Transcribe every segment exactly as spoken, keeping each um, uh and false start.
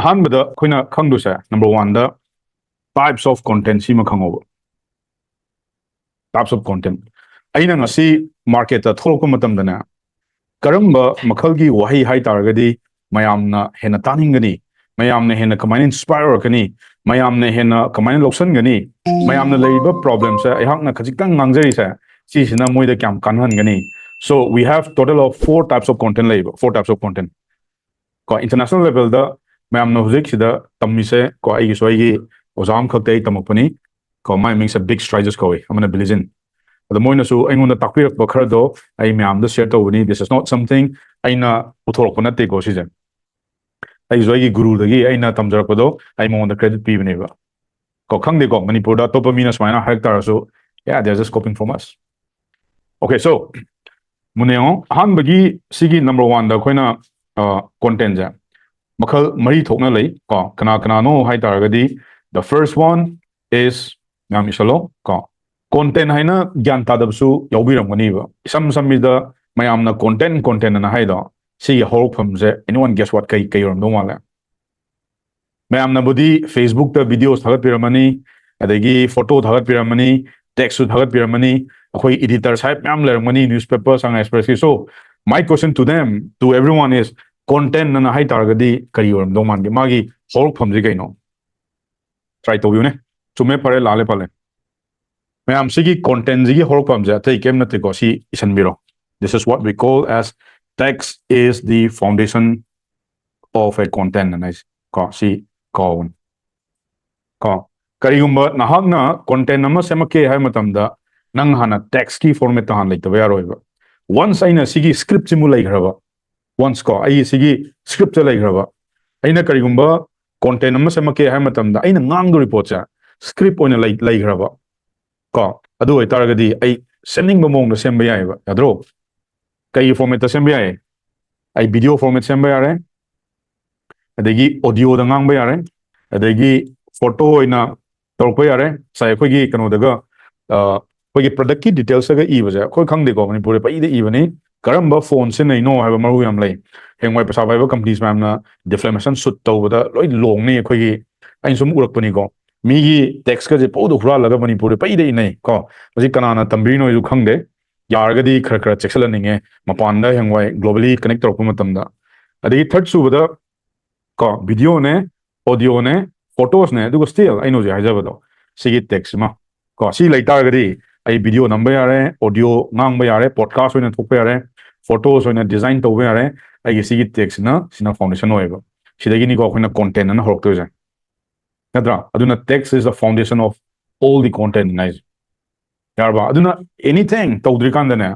ꯑꯍꯥꯟꯕꯗ ꯑꯩꯈꯣꯏꯅ ꯈꯪꯗꯣꯏꯁꯦ, number one the types of content ꯁꯤꯃ ꯈꯪꯍꯧꯕ꯫ Types of content. ꯑꯩꯅ ꯉꯁꯤ market ꯇ ꯊꯣꯛꯂꯛꯄ ꯃꯇꯝꯗꯅꯦ, ꯀꯔꯝꯕ ꯃꯈꯜꯒꯤ ꯋꯥꯍꯩ ꯍꯥꯏ ꯇꯥꯔꯒꯗꯤ ꯃꯌꯥꯝꯅ ꯍꯦꯟꯅ ꯇꯥꯅꯤꯡꯒꯅꯤ, ꯃꯌꯥꯝꯅ ꯍꯦꯟꯅ ꯀꯃꯥꯏꯅ inspire ꯑꯣꯏꯔꯛꯀꯅꯤ, ꯃꯌꯥꯝꯅ ꯍꯦꯟꯅ ꯀꯃꯥꯏꯅ ꯂꯧꯁꯤꯟꯒꯅꯤ, ꯃꯌꯥꯝꯅ ꯂꯩꯔꯤꯕ problem ꯁꯦ ꯑꯩꯍꯥꯛꯅ ꯈꯖꯤꯛꯇꯪ ꯉꯥꯡꯖꯔꯤꯁꯦ, ꯁꯤꯁꯤꯅ ꯃꯣꯏꯗ ꯀꯌꯥꯝ ꯀꯥꯟꯅꯍꯟꯒꯅꯤ? So we have total of four types of content ꯂꯩꯌꯦꯕ, four types of content꯫ ꯀꯣ, international level ꯗ ꯃꯌꯥꯝꯅ ꯍꯧꯖꯤꯛ ꯁꯤꯗ ꯇꯝꯃꯤꯁꯦ, ꯀꯣ, ꯑꯩꯒꯤꯁꯨ ꯑꯩꯒꯤ ꯑꯣꯖꯥ ꯑꯃꯈꯛꯇꯩ ꯇꯝꯃꯛꯄꯅꯤ꯫ ꯀꯣ, ꯃꯥꯏ ꯃꯤꯡꯁꯦ Big Strides ꯀꯧꯏ, ꯑꯃꯅ Billie Jean꯫ ꯑꯗꯣ ꯃꯣꯏꯅꯁꯨ ꯑꯩꯉꯣꯟꯗ ꯇꯥꯛꯄꯤꯔꯛꯄ ꯈꯔꯗꯣ ꯑꯩ ꯃꯌꯥꯝꯗ share ꯇꯧꯕꯅꯤ꯫ This is not something ꯑꯩꯅ ꯄꯨꯊꯣꯔꯛꯄ ꯅꯠꯇꯦꯀꯣ ꯁꯤꯁꯦ꯫ ꯑꯩꯁꯨ ꯑꯩꯒꯤ ꯒꯨꯔꯨꯗꯒꯤ ꯑꯩꯅ ꯇꯝꯖꯔꯛꯄꯗꯣ ꯑꯩ ꯃꯉꯣꯟꯗ credit ꯄꯤꯕꯅꯦꯕ꯫ ꯀꯣ, ꯈꯪꯗꯦꯀꯣ, ꯃꯅꯤꯄꯨꯔꯗ ꯑꯇꯣꯞꯄ ꯃꯤꯅ ꯁꯨꯃꯥꯏꯅ ꯍꯥꯏꯔꯛ ꯇꯥꯔꯁꯨ, yeah, they're just copying from us. Okay, so, ꯃꯨꯟꯅ ꯌꯦꯡꯉꯣ, ꯑꯍꯥꯟꯕꯒꯤ ꯁꯤꯒꯤ number one ꯗ ꯑꯩꯈꯣꯏꯅ content ꯁꯦ ꯃꯈꯜ ꯃꯔꯤ ꯊꯣꯛꯅ ꯂꯩ꯫ ꯀꯣ, ꯀꯅꯥ ꯀꯅꯥꯅꯣ ꯍꯥꯏ ꯇꯥꯔꯒꯗꯤ, the first one is, ꯃꯌꯥꯝ ꯏꯁꯜꯂꯣ꯫ ꯀꯣ, content ꯍꯥꯏꯅ ꯒ꯭ꯌꯥꯟ ꯇꯥꯗꯕꯁꯨ ꯌꯥꯎꯕꯤꯔꯝꯒꯅꯤꯕ꯫ ꯏꯁꯝ ꯁꯝꯕꯤꯗ, ꯃꯌꯥꯝꯅ content content ꯑꯅ ꯍꯥꯏꯗꯣ, ꯁꯤꯒꯤ ꯍꯧꯔꯛꯐꯝꯁꯦ, anyone guess what, ꯀꯩ ꯀꯩ ꯑꯣꯏꯔꯝꯗꯧ ꯃꯥꯜꯂꯦ? ꯃꯌꯥꯝꯅꯕꯨꯗꯤ Facebook ꯇ videos ꯊꯥꯒꯠꯄꯤꯔꯝꯃꯅꯤ, ꯑꯗꯒꯤ photo ꯊꯥꯒꯠꯄꯤꯔꯝꯃꯅꯤ, text ꯁꯨ ꯊꯥꯒꯠꯄꯤꯔꯝꯃꯅꯤ, ꯑꯩꯈꯣꯏ editor ꯁꯥꯍꯦꯕ ꯃꯌꯥꯝ ꯂꯩꯔꯝꯒꯅꯤ newspaper ꯁꯉꯥꯏ Express ꯀꯤ꯫ So, my question to them, to everyone is, content ꯑꯅ ꯍꯥꯏ ꯇꯥꯔꯒꯗꯤ ꯀꯔꯤ ꯑꯣꯏꯔꯝꯗꯧ ꯃꯥꯟꯒꯦ? ꯃꯥꯒꯤ ꯍꯧꯔꯛꯐꯝꯁꯤ ꯀꯩꯅꯣ? Try ꯇꯧꯕꯤꯌꯨꯅꯦ꯫ ꯆꯨꯝꯃꯦ, ꯐꯔꯦ, ꯂꯥꯜꯂꯦ, ꯐꯔꯦ꯫ ꯃꯌꯥꯝ, ꯁꯤꯒꯤ content ꯁꯤꯒꯤ ꯍꯧꯔꯛꯐꯝꯁꯦ ꯑꯇꯩ ꯀꯩꯝ ꯅꯠꯇꯦꯀꯣ, ꯁꯤ ꯏꯁꯟꯕꯤꯔꯣ꯫ This is what we call as text is the foundation of a content ꯑꯅ ꯍꯥꯏꯁꯦ꯫ ꯀꯣ, ꯁꯤ ꯀꯥꯎꯕꯅꯤ꯫ ꯀꯣ, ꯀꯔꯤꯒꯨꯝꯕ ꯅꯍꯥꯛꯅ content ꯑꯃ ꯁꯦꯝꯃꯛꯀꯦ ꯍꯥꯏꯕ ꯃꯇꯝꯗ, ꯅꯪ ꯍꯥꯟꯅ text ꯀꯤ format ꯇ ꯍꯥꯟꯅ ꯂꯩꯇꯕ ꯌꯥꯔꯣꯏꯕ꯫ Once ꯑꯩꯅ ꯁꯤꯒꯤ script ꯁꯤꯃꯨ ꯂꯩꯈ꯭ꯔꯕ, once ꯀꯣ, ꯑꯩꯒꯤ ꯁꯤꯒꯤ script ꯁꯦ ꯂꯩꯈ꯭ꯔꯕ, ꯑꯩꯅ ꯀꯔꯤꯒꯨꯝꯕ content ꯑꯃ ꯁꯦꯝꯃꯛꯀꯦ ꯍꯥꯏꯕ ꯃꯇꯝꯗ, ꯑꯩꯅ ꯉꯥꯡꯗꯣꯔꯤ ꯄꯣꯠꯁꯦ script ꯑꯣꯏꯅ ꯂꯩ-, ꯂꯩꯈ꯭ꯔꯕ ꯀꯣ, ꯑꯗꯨ ꯑꯣꯏꯇꯥꯔꯒꯗꯤ ꯑꯩ ꯁꯦꯝꯅꯤꯡꯕ ꯃꯑꯣꯡꯗ ꯁꯦꯝꯕ ꯌꯥꯏꯑꯕ, ꯌꯥꯗ꯭ꯔꯣ? ꯀꯩꯒꯤ format ꯇ ꯁꯦꯝꯕ ꯌꯥꯏ? ꯑꯩ video format ꯁꯦꯝꯕ ꯌꯥꯔꯦ, ꯑꯗꯒꯤ audio ꯗ ꯉꯥꯡꯕ ꯌꯥꯔꯦ, ꯑꯗꯒꯤ photo ꯑꯣꯏꯅ ꯇꯧꯔꯛꯄ ꯌꯥꯔꯦ꯫ ꯉꯁꯥꯏ ꯑꯩꯈꯣꯏꯒꯤ ꯀꯩꯅꯣꯗꯒ, ꯑ, ꯑꯩꯈꯣꯏꯒꯤ product ꯀꯤ details ꯇꯒ ꯏꯕꯁꯦ, ꯑꯩꯈꯣꯏ ꯈꯪꯗꯦꯀꯣ, ꯃꯅꯤꯄꯨꯔꯗ ꯄꯪꯏꯗ ꯏꯕꯅꯤ꯫ ꯀꯔꯝꯕ font ꯁꯤꯖꯤꯟꯅꯩꯅꯣ ꯍꯥꯏꯕ ꯃꯔꯨ ꯌꯥꯝ ꯂꯩ꯫ ꯍꯌꯦꯡꯋꯥꯏ ꯄꯩꯁꯥ ꯄꯥꯏꯕ companies ꯃꯌꯥꯝꯅ defamation suit ꯇꯧꯕꯗ ꯂꯣꯏ ꯂꯣꯡꯅꯤ꯫ ꯑꯩꯈꯣꯏꯒꯤ, ꯑꯩꯅ ꯁꯨꯝ ꯎꯔꯛꯄꯅꯤꯀꯣ, ꯃꯤꯒꯤ text ꯀꯁꯦ ꯄꯧꯗ ꯍꯨꯔꯥꯜꯂꯒ ꯃꯅꯤꯄꯨꯔꯗ ꯄꯩꯗ ꯏꯅꯩ ꯀꯣ꯫ ꯃꯁꯤ ꯀꯅꯥꯅ ꯇꯝꯕꯤꯔꯤꯅꯣꯁꯨ ꯈꯪꯗꯦ꯫ ꯌꯥꯔꯒꯗꯤ ꯈꯔ ꯈꯔ ꯆꯦꯛꯁꯤꯜꯍꯟꯅꯤꯡꯉꯦ, ꯃꯄꯥꯟꯗ ꯍꯌꯦꯡꯋꯥꯏ globally connect ꯇꯧꯔꯛꯄ ꯃꯇꯝꯗ꯫ ꯑꯗꯒꯤ third ꯁꯨꯕꯗ ꯀꯣ, video ꯅꯦ, audio ꯅꯦ, photos ꯅꯦ, ꯑꯗꯨꯒ still ꯑꯩꯅ ꯍꯧꯖꯤꯛ ꯍꯥꯏꯖꯕꯗꯣ, ꯁꯤꯒꯤ text ꯁꯤꯃ ꯀꯣ, ꯁꯤ ꯂꯩꯇꯥꯔꯒꯗꯤ ꯑꯩ video ꯅꯝꯕ ꯌꯥꯔꯦ, audio ꯉꯥꯡꯕ ꯌꯥꯔꯦ, podcast ꯑꯣꯏꯅ ꯊꯣꯛꯄ ꯌꯥꯔꯦ, photos ꯑꯣꯏꯅ design ꯇꯧꯕ ꯌꯥꯔꯦ꯫ ꯑꯩꯒꯤ ꯁꯤꯒꯤ text ꯁꯤꯅ, ꯁꯤꯅ foundation ꯑꯣꯏꯌꯦꯕ꯫ ꯁꯤꯗꯒꯤꯅꯤꯀꯣ ꯑꯩꯈꯣꯏꯅ content ꯑꯅ ꯍꯧꯔꯛꯇꯣꯏꯁꯦ, ꯅꯠꯇ꯭ꯔꯥ? ꯑꯗꯨꯅ text is the foundation of all the content ꯍꯥꯏꯁꯦ꯫ ꯌꯥꯔꯕ? ꯑꯗꯨꯅ anything ꯇꯧꯗ꯭ꯔꯤꯀꯥꯟꯗꯅꯦ,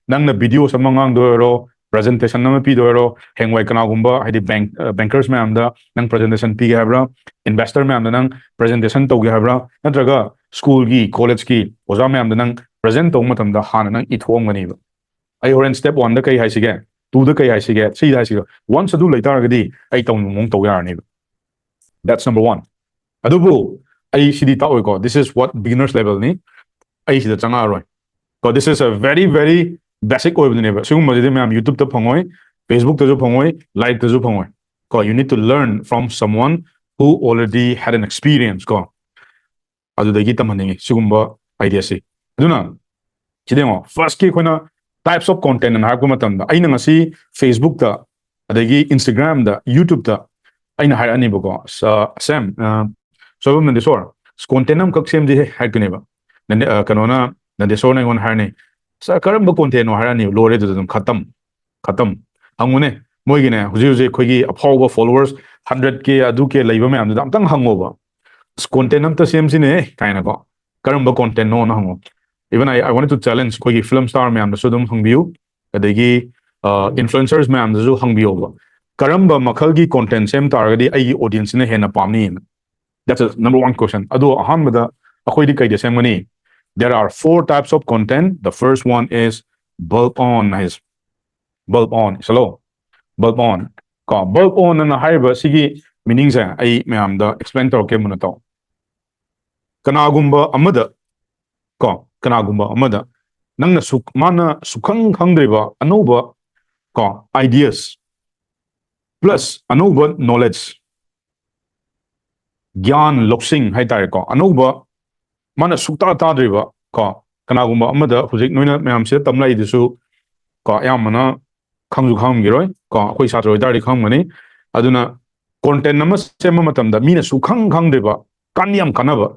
ꯅꯪꯅ videos ꯑꯃ ꯉꯥꯡꯗꯣꯏ ꯑꯣꯏꯔꯣ, presentation ꯑꯃ ꯄꯤꯗꯣꯏ ꯑꯣꯏꯔꯣ, ꯍꯌꯦꯡꯋꯥꯏ ꯀꯅꯥꯒꯨꯝꯕ, ꯍꯥꯏꯗꯤ bank, bankers ꯃꯌꯥꯝꯗ ꯅꯪ presentation ꯄꯤꯒꯦ ꯍꯥꯏꯕ꯭ꯔꯥ, investor ꯃꯌꯥꯝꯗ ꯅꯪ presentation ꯇꯧꯒꯦ ꯍꯥꯏꯕ꯭ꯔꯥ, ꯅꯠꯇ꯭ꯔꯒ school ꯒꯤ, college ꯀꯤ ꯑꯣꯖꯥ ꯃꯌꯥꯝꯗ ꯅꯪ present ꯇꯧꯕ ꯃꯇꯝꯗ ꯍꯥꯟꯅ ꯅꯪ ꯏꯊꯣꯛꯑꯝꯒꯅꯦꯕ꯫ ꯑꯩ ꯍꯣꯔꯦꯟ step one ꯗ ꯀꯩ ꯍꯥꯏꯁꯤꯒꯦ, two ꯗ ꯀꯩ ꯍꯥꯏꯁꯤꯒꯦ, three ꯗ ꯍꯥꯏꯁꯤꯒꯦ꯫ Once ꯑꯗꯨ ꯂꯩꯇꯥꯔꯒꯗꯤ ꯑꯩ ꯇꯧꯅꯤꯡꯕ ꯃꯑꯣꯡ ꯇꯧ ꯌꯥꯔꯅꯦꯕ꯫ That's number one. ꯑꯗꯨꯕꯨ ꯑꯩ ꯁꯤꯗꯤ ꯇꯥꯛꯑꯣꯏꯀꯣ, this is what beginners level ꯅꯤ꯫ ꯑꯩ ꯁꯤꯗ ꯆꯪꯉꯛꯑꯔꯣꯏ ꯀꯣ꯫ This is a very, very basic ꯑꯣꯏꯕꯗꯨꯅꯦꯕ꯫ ꯁꯤꯒꯨꯝꯕꯁꯤꯗꯤ ꯃꯌꯥꯝ YouTube ꯇ ꯐꯪꯉꯣꯏ, Facebook ꯇꯁꯨ ꯐꯪꯉꯣꯏ, live ꯇꯁꯨ ꯐꯪꯉꯣꯏ ꯀꯣ꯫ You need to learn from someone who already had an experience ꯀꯣ꯫ ꯑꯗꯨꯗꯒꯤ ꯇꯝꯍꯟꯅꯤꯡꯉꯤ ꯁꯤꯒꯨꯝꯕ idea ꯁꯤ꯫ ꯑꯗꯨꯅ ꯁꯤꯗ ꯌꯦꯡꯉꯣ, first ꯀꯤ ꯑꯩꯈꯣꯏꯅ types of content ꯑꯅ ꯍꯥꯏꯔꯛꯄ ꯃꯇꯝꯗ, ꯑꯩꯅ ꯉꯁꯤ Facebook ꯇ, ꯑꯗꯒꯤ Instagram ꯗ, YouTube ꯇ ꯑꯩꯅ ꯍꯥꯏꯔꯛꯑꯅꯤꯕꯀꯣ, "ꯁ-, ꯁꯦꯝ, ꯑ, ꯁꯣꯏꯕꯝ ꯅꯟꯗꯦꯁꯣꯔ, content ꯑꯃꯈꯛ ꯁꯦꯝꯁꯦ" ꯍꯥꯏꯔꯛꯀꯅꯦꯕ꯫ ꯅꯟꯗꯦ-, ꯑ, ꯀꯩꯅꯣꯅ, ꯅꯟꯗꯦꯁꯣꯔꯅ ꯑꯩꯉꯣꯟꯗ ꯍꯥꯏꯔꯅꯤ, "ꯁꯥꯔ, ꯀꯔꯝꯕ content ꯅꯣ?" ꯍꯥꯏꯔꯛꯑꯅꯤ, ꯂꯣꯏꯔꯦ ꯑꯗꯨꯗ ꯑꯗꯨꯝ, ꯈꯇꯝ, ꯈꯇꯝ꯫ ꯍꯪꯉꯨꯅꯦ, ꯃꯣꯏꯒꯤꯅꯦ, ꯍꯧꯖꯤꯛ ꯍꯧꯖꯤꯛ ꯑꯩꯈꯣꯏꯒꯤ ꯑꯐꯥꯎꯕ followers hundred K, ꯑꯗꯨ K ꯂꯩꯕ ꯃꯌꯥꯝꯗꯨꯗ ꯑꯝꯇꯪ ꯍꯪꯉꯣꯕ, "ꯑꯁ, content ꯑꯝꯇ ꯁꯦꯝꯁꯤꯅꯦ" ꯀꯥꯏꯅꯀꯣ, "ꯀꯔꯝꯕ content ꯅꯣꯅ" ꯍꯪꯉꯣ꯫ Even I, I wanted to challenge ꯑꯩꯈꯣꯏꯒꯤ film star ꯃꯌꯥꯝꯗꯁꯨ ꯑꯗꯨꯝ ꯍꯪꯕꯤꯌꯨ, ꯑꯗꯒꯤ, ꯑ, influencers ꯃꯌꯥꯝꯗꯁꯨ ꯍꯪꯕꯤꯌꯣꯕ, "ꯀꯔꯝꯕ ꯃꯈꯜꯒꯤ content ꯁꯦꯝ ꯇꯥꯔꯒꯗꯤ ꯑꯩꯒꯤ audience ꯁꯤꯅ ꯍꯦꯟꯅ ꯄꯥꯝꯅꯤꯅ?" That's a number one question. ꯑꯗꯣ ꯑꯍꯥꯟꯕꯗ ꯑꯩꯈꯣꯏꯗꯤ ꯀꯩꯗ ꯁꯦꯝꯒꯅꯤ? There are four types of content. The first one is bulb on ꯍꯥꯏꯁꯦ꯫ Bulb on, hello, bulb on ꯀꯣ꯫ Bulb on ꯑꯅ ꯍꯥꯏꯔꯤꯕ ꯁꯤꯒꯤ meaning ꯁꯦ ꯑꯩ ꯃꯌꯥꯝꯗ explain ꯇꯧꯔꯛꯀꯦ ꯃꯨꯟꯅ ꯇꯧ꯫ ꯀꯅꯥꯒꯨꯝꯕ ꯑꯃꯗ ꯀꯣ, ꯀꯅꯥꯒꯨꯝꯕ ꯑꯃꯗ ꯅꯪꯅ ꯁꯨꯛ-, ꯃꯥꯅ ꯁꯨꯛꯈꯪ ꯈꯪꯗ꯭ꯔꯤꯕ ꯑꯅꯧꯕ ꯀꯣ, ideas, ꯄ꯭ꯂꯁ ꯑꯅꯧꯕ ꯅꯣꯂꯦꯖ, ꯒ꯭ꯌꯥꯟ ꯂꯧꯁꯤꯡ ꯍꯥꯏꯇꯥꯔꯦꯀꯣ, ꯑꯅꯧꯕ ꯃꯥꯅ ꯁꯨꯛꯇꯥ ꯇꯥꯗ꯭ꯔꯤꯕ ꯀꯣ, ꯀꯅꯥꯒꯨꯝꯕ ꯑꯃꯗ ꯍꯧꯖꯤꯛ ꯅꯣꯏꯅ ꯃꯌꯥꯝꯁꯤꯗ ꯇꯝꯂꯛꯏꯗꯨꯁꯨ ꯀꯣ, ꯑꯌꯥꯝꯕꯅ ꯈꯪꯁꯨ ꯈꯪꯉꯝꯈꯤꯔꯣꯏ ꯀꯣ, ꯑꯩꯈꯣꯏ ꯁꯥꯇ꯭ꯔ ꯑꯣꯏꯇꯥꯔꯗꯤ ꯈꯪꯉꯝꯒꯅꯤ꯫ ꯑꯗꯨꯅ ꯀꯣꯟꯇꯦꯟ ꯑꯃ ꯁꯦꯝꯕ ꯃꯇꯝꯗ ꯃꯤꯅ ꯁꯨꯛꯈꯪ ꯈꯪꯗ꯭ꯔꯤꯕ, ꯀꯥꯟꯗꯤ ꯌꯥꯝ ꯀꯥꯟꯅꯕ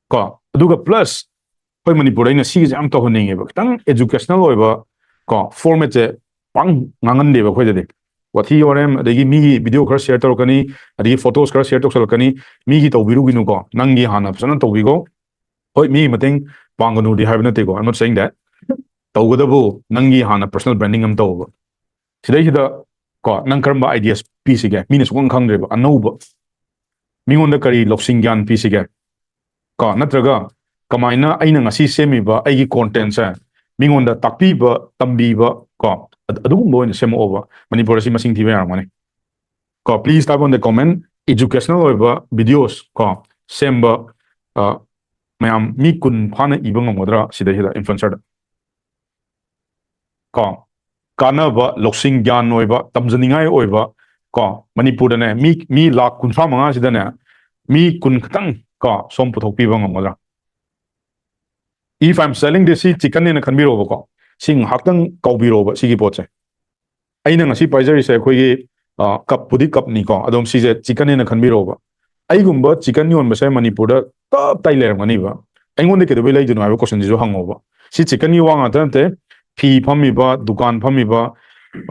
ꯀꯣ, ꯑꯗꯨꯒ ꯄ꯭ꯂꯁ ꯑꯩꯈꯣꯏ ꯃꯅꯤꯄꯨꯔꯗ ꯑꯩꯅ ꯁꯤꯒꯤꯁꯦ ꯌꯥꯝ ꯇꯧꯍꯟꯅꯤꯡꯉꯦꯕ, ꯈꯤꯇꯪ ꯑꯦꯖꯨꯀꯦꯁꯅꯦꯜ ꯑꯣꯏꯕ ꯀꯣ ꯐꯣꯔꯃꯦꯠꯁꯦ ꯄꯥꯡ ꯉꯥꯡꯍꯟꯗꯦꯕ ꯑꯩꯈꯣꯏꯗꯗꯤ꯫ ꯋꯥꯊꯤ ꯋꯥꯔꯦꯝ, ꯑꯗꯒꯤ ꯃꯤꯒꯤ ꯚꯤꯗꯤꯑꯣ ꯈꯔ ꯁꯤꯌꯔ ꯇꯧꯔꯛꯀꯅꯤ, ꯑꯗꯒꯤ ꯐꯣꯇꯣꯁ ꯈꯔ ꯁꯤꯌꯔ ꯇꯧꯁꯜꯂꯛꯀꯅꯤ꯫ ꯃꯤꯒꯤ ꯇꯧꯕꯤꯔꯨꯒꯤꯅꯨꯀꯣ, ꯅꯪꯒꯤ ꯍꯥꯟꯅ ꯐꯖꯅ ꯇꯧꯕꯤꯈꯣ꯫ ꯍꯣꯏ, ꯃꯤꯒꯤ ꯃꯇꯦꯡ ꯄꯥꯡꯒꯅꯨꯗꯤ ꯍꯥꯏꯕ ꯅꯠꯇꯦꯀꯣ, I'm not saying that꯫ ꯇꯧꯒꯗꯕꯨ ꯅꯪꯒꯤ ꯍꯥꯟꯅ ꯄꯔꯁꯣꯅꯦꯜ ꯕ꯭ꯔꯥꯟꯗꯤꯡ ꯑꯃ ꯇꯧꯕ꯫ ꯁꯤꯗꯩꯁꯤꯗ ꯀꯣ, ꯅꯪ ꯀꯔꯝꯕ ꯑꯥꯏꯗꯤꯌꯥꯁ ꯄꯤꯁꯤꯒꯦ, ꯃꯤꯅ ꯁꯨꯡꯈꯪ ꯈꯪꯗ꯭ꯔꯤꯕ ꯑꯅꯧꯕ, ꯃꯤꯉꯣꯟꯗ ꯀꯔꯤ ꯂꯧꯁꯤꯡ ꯒ꯭ꯌꯥꯟ ꯄꯤꯁꯤꯒꯦ ꯀꯣ, ꯅꯠꯇ꯭ꯔꯒ ꯀꯃꯥꯏꯅ ꯑꯩꯅ ꯉꯁꯤ ꯁꯦꯝꯃꯤꯕ ꯑꯩꯒꯤ ꯀꯣꯟꯇꯦꯟꯁꯦ ꯃꯤꯉꯣꯟꯗ ꯇꯥꯛꯄꯤꯕ, ꯇꯝꯕꯤꯕ ꯀꯣ, ꯑꯗ-, ꯑꯗꯨꯒꯨꯝꯕ ꯑꯣꯏꯅ ꯁꯦꯝꯃꯛꯑꯣꯕ꯫ ꯃꯅꯤꯄꯨꯔꯗ ꯁꯤ ꯃꯁꯤꯡ ꯊꯤꯕ ꯌꯥꯔꯝꯒꯅꯤ ꯀꯣ꯫ Please type on the comment, educational ꯑꯣꯏꯕ videos ꯀꯣ ꯁꯦꯝꯕ, ꯑ, ꯃꯌꯥꯝ ꯃꯤ ꯀꯨꯟ ꯐꯥꯅ ꯏꯕ ꯉꯝꯒꯗ꯭ꯔꯥ ꯁꯤꯗꯩꯁꯤꯗ ꯏꯟꯐ꯭ꯂꯨꯑꯦꯟꯁꯔꯗ? ꯀꯣ, ꯀꯥꯟꯅꯕ, ꯂꯧꯁꯤꯡ, ꯒ꯭ꯌꯥꯟ ꯑꯣꯏꯕ, ꯇꯝꯖꯅꯤꯡꯉꯥꯏ ꯑꯣꯏꯕ ꯀꯣ, ꯃꯅꯤꯄꯨꯔꯗꯅꯦ ꯃꯤ, ꯃꯤ ꯂꯥꯈ ꯀꯨꯟꯊ꯭ꯔꯥ ꯃꯉꯥꯁꯤꯗꯅꯦ ꯃꯤ ꯀꯨꯟ ꯈꯛꯇꯪ ꯀꯣ ꯁꯣꯝ ꯄꯨꯊꯣꯛꯄꯤꯕ ꯉꯝꯒꯗ꯭ꯔꯥ? If I'm selling this, ꯁꯤ ꯆꯤꯛꯀꯟꯅꯦꯅ ꯈꯟꯕꯤꯔꯣꯕꯀꯣ, ꯁꯤ ꯉꯥꯏꯍꯥꯛꯇꯪ ꯀꯥꯎꯕꯤꯔꯣꯕ ꯁꯤꯒꯤ ꯄꯣꯠꯁꯦ꯫ ꯑꯩꯅ ꯉꯁꯤ ꯄꯥꯏꯖꯔꯤꯁꯦ ꯑꯩꯈꯣꯏꯒꯤ, ꯑ, ꯀꯞꯄꯨꯗꯤ ꯀꯞꯅꯤꯀꯣ, ꯑꯗꯨꯝ ꯁꯤꯁꯦ ꯆꯤꯛꯀꯟꯅꯦꯅ ꯈꯟꯕꯤꯔꯣꯕ꯫ ꯑꯩꯒꯨꯝꯕ ꯆꯤꯛꯀꯟ ꯌꯣꯟꯕꯁꯦ ꯃꯅꯤꯄꯨꯔꯗ ꯇꯞ ꯇꯥꯏ ꯂꯩꯔꯝꯒꯅꯤꯕ꯫ ꯑꯩꯉꯣꯟꯗ ꯀꯩꯗꯧꯕꯩ ꯂꯩꯗꯣꯏꯅꯣ ꯍꯥꯏꯕ ꯀꯣꯏꯁꯟꯁꯤꯁꯨ ꯍꯪꯉꯣꯕ꯫ ꯁꯤ ꯆꯤꯛꯀꯟꯒꯤ ꯋꯥ ꯉꯥꯛꯇ ꯅꯠꯇꯦ, ꯐꯤ ꯐꯝꯃꯤꯕ, ꯗꯨꯀꯥꯟ ꯐꯝꯃꯤꯕ,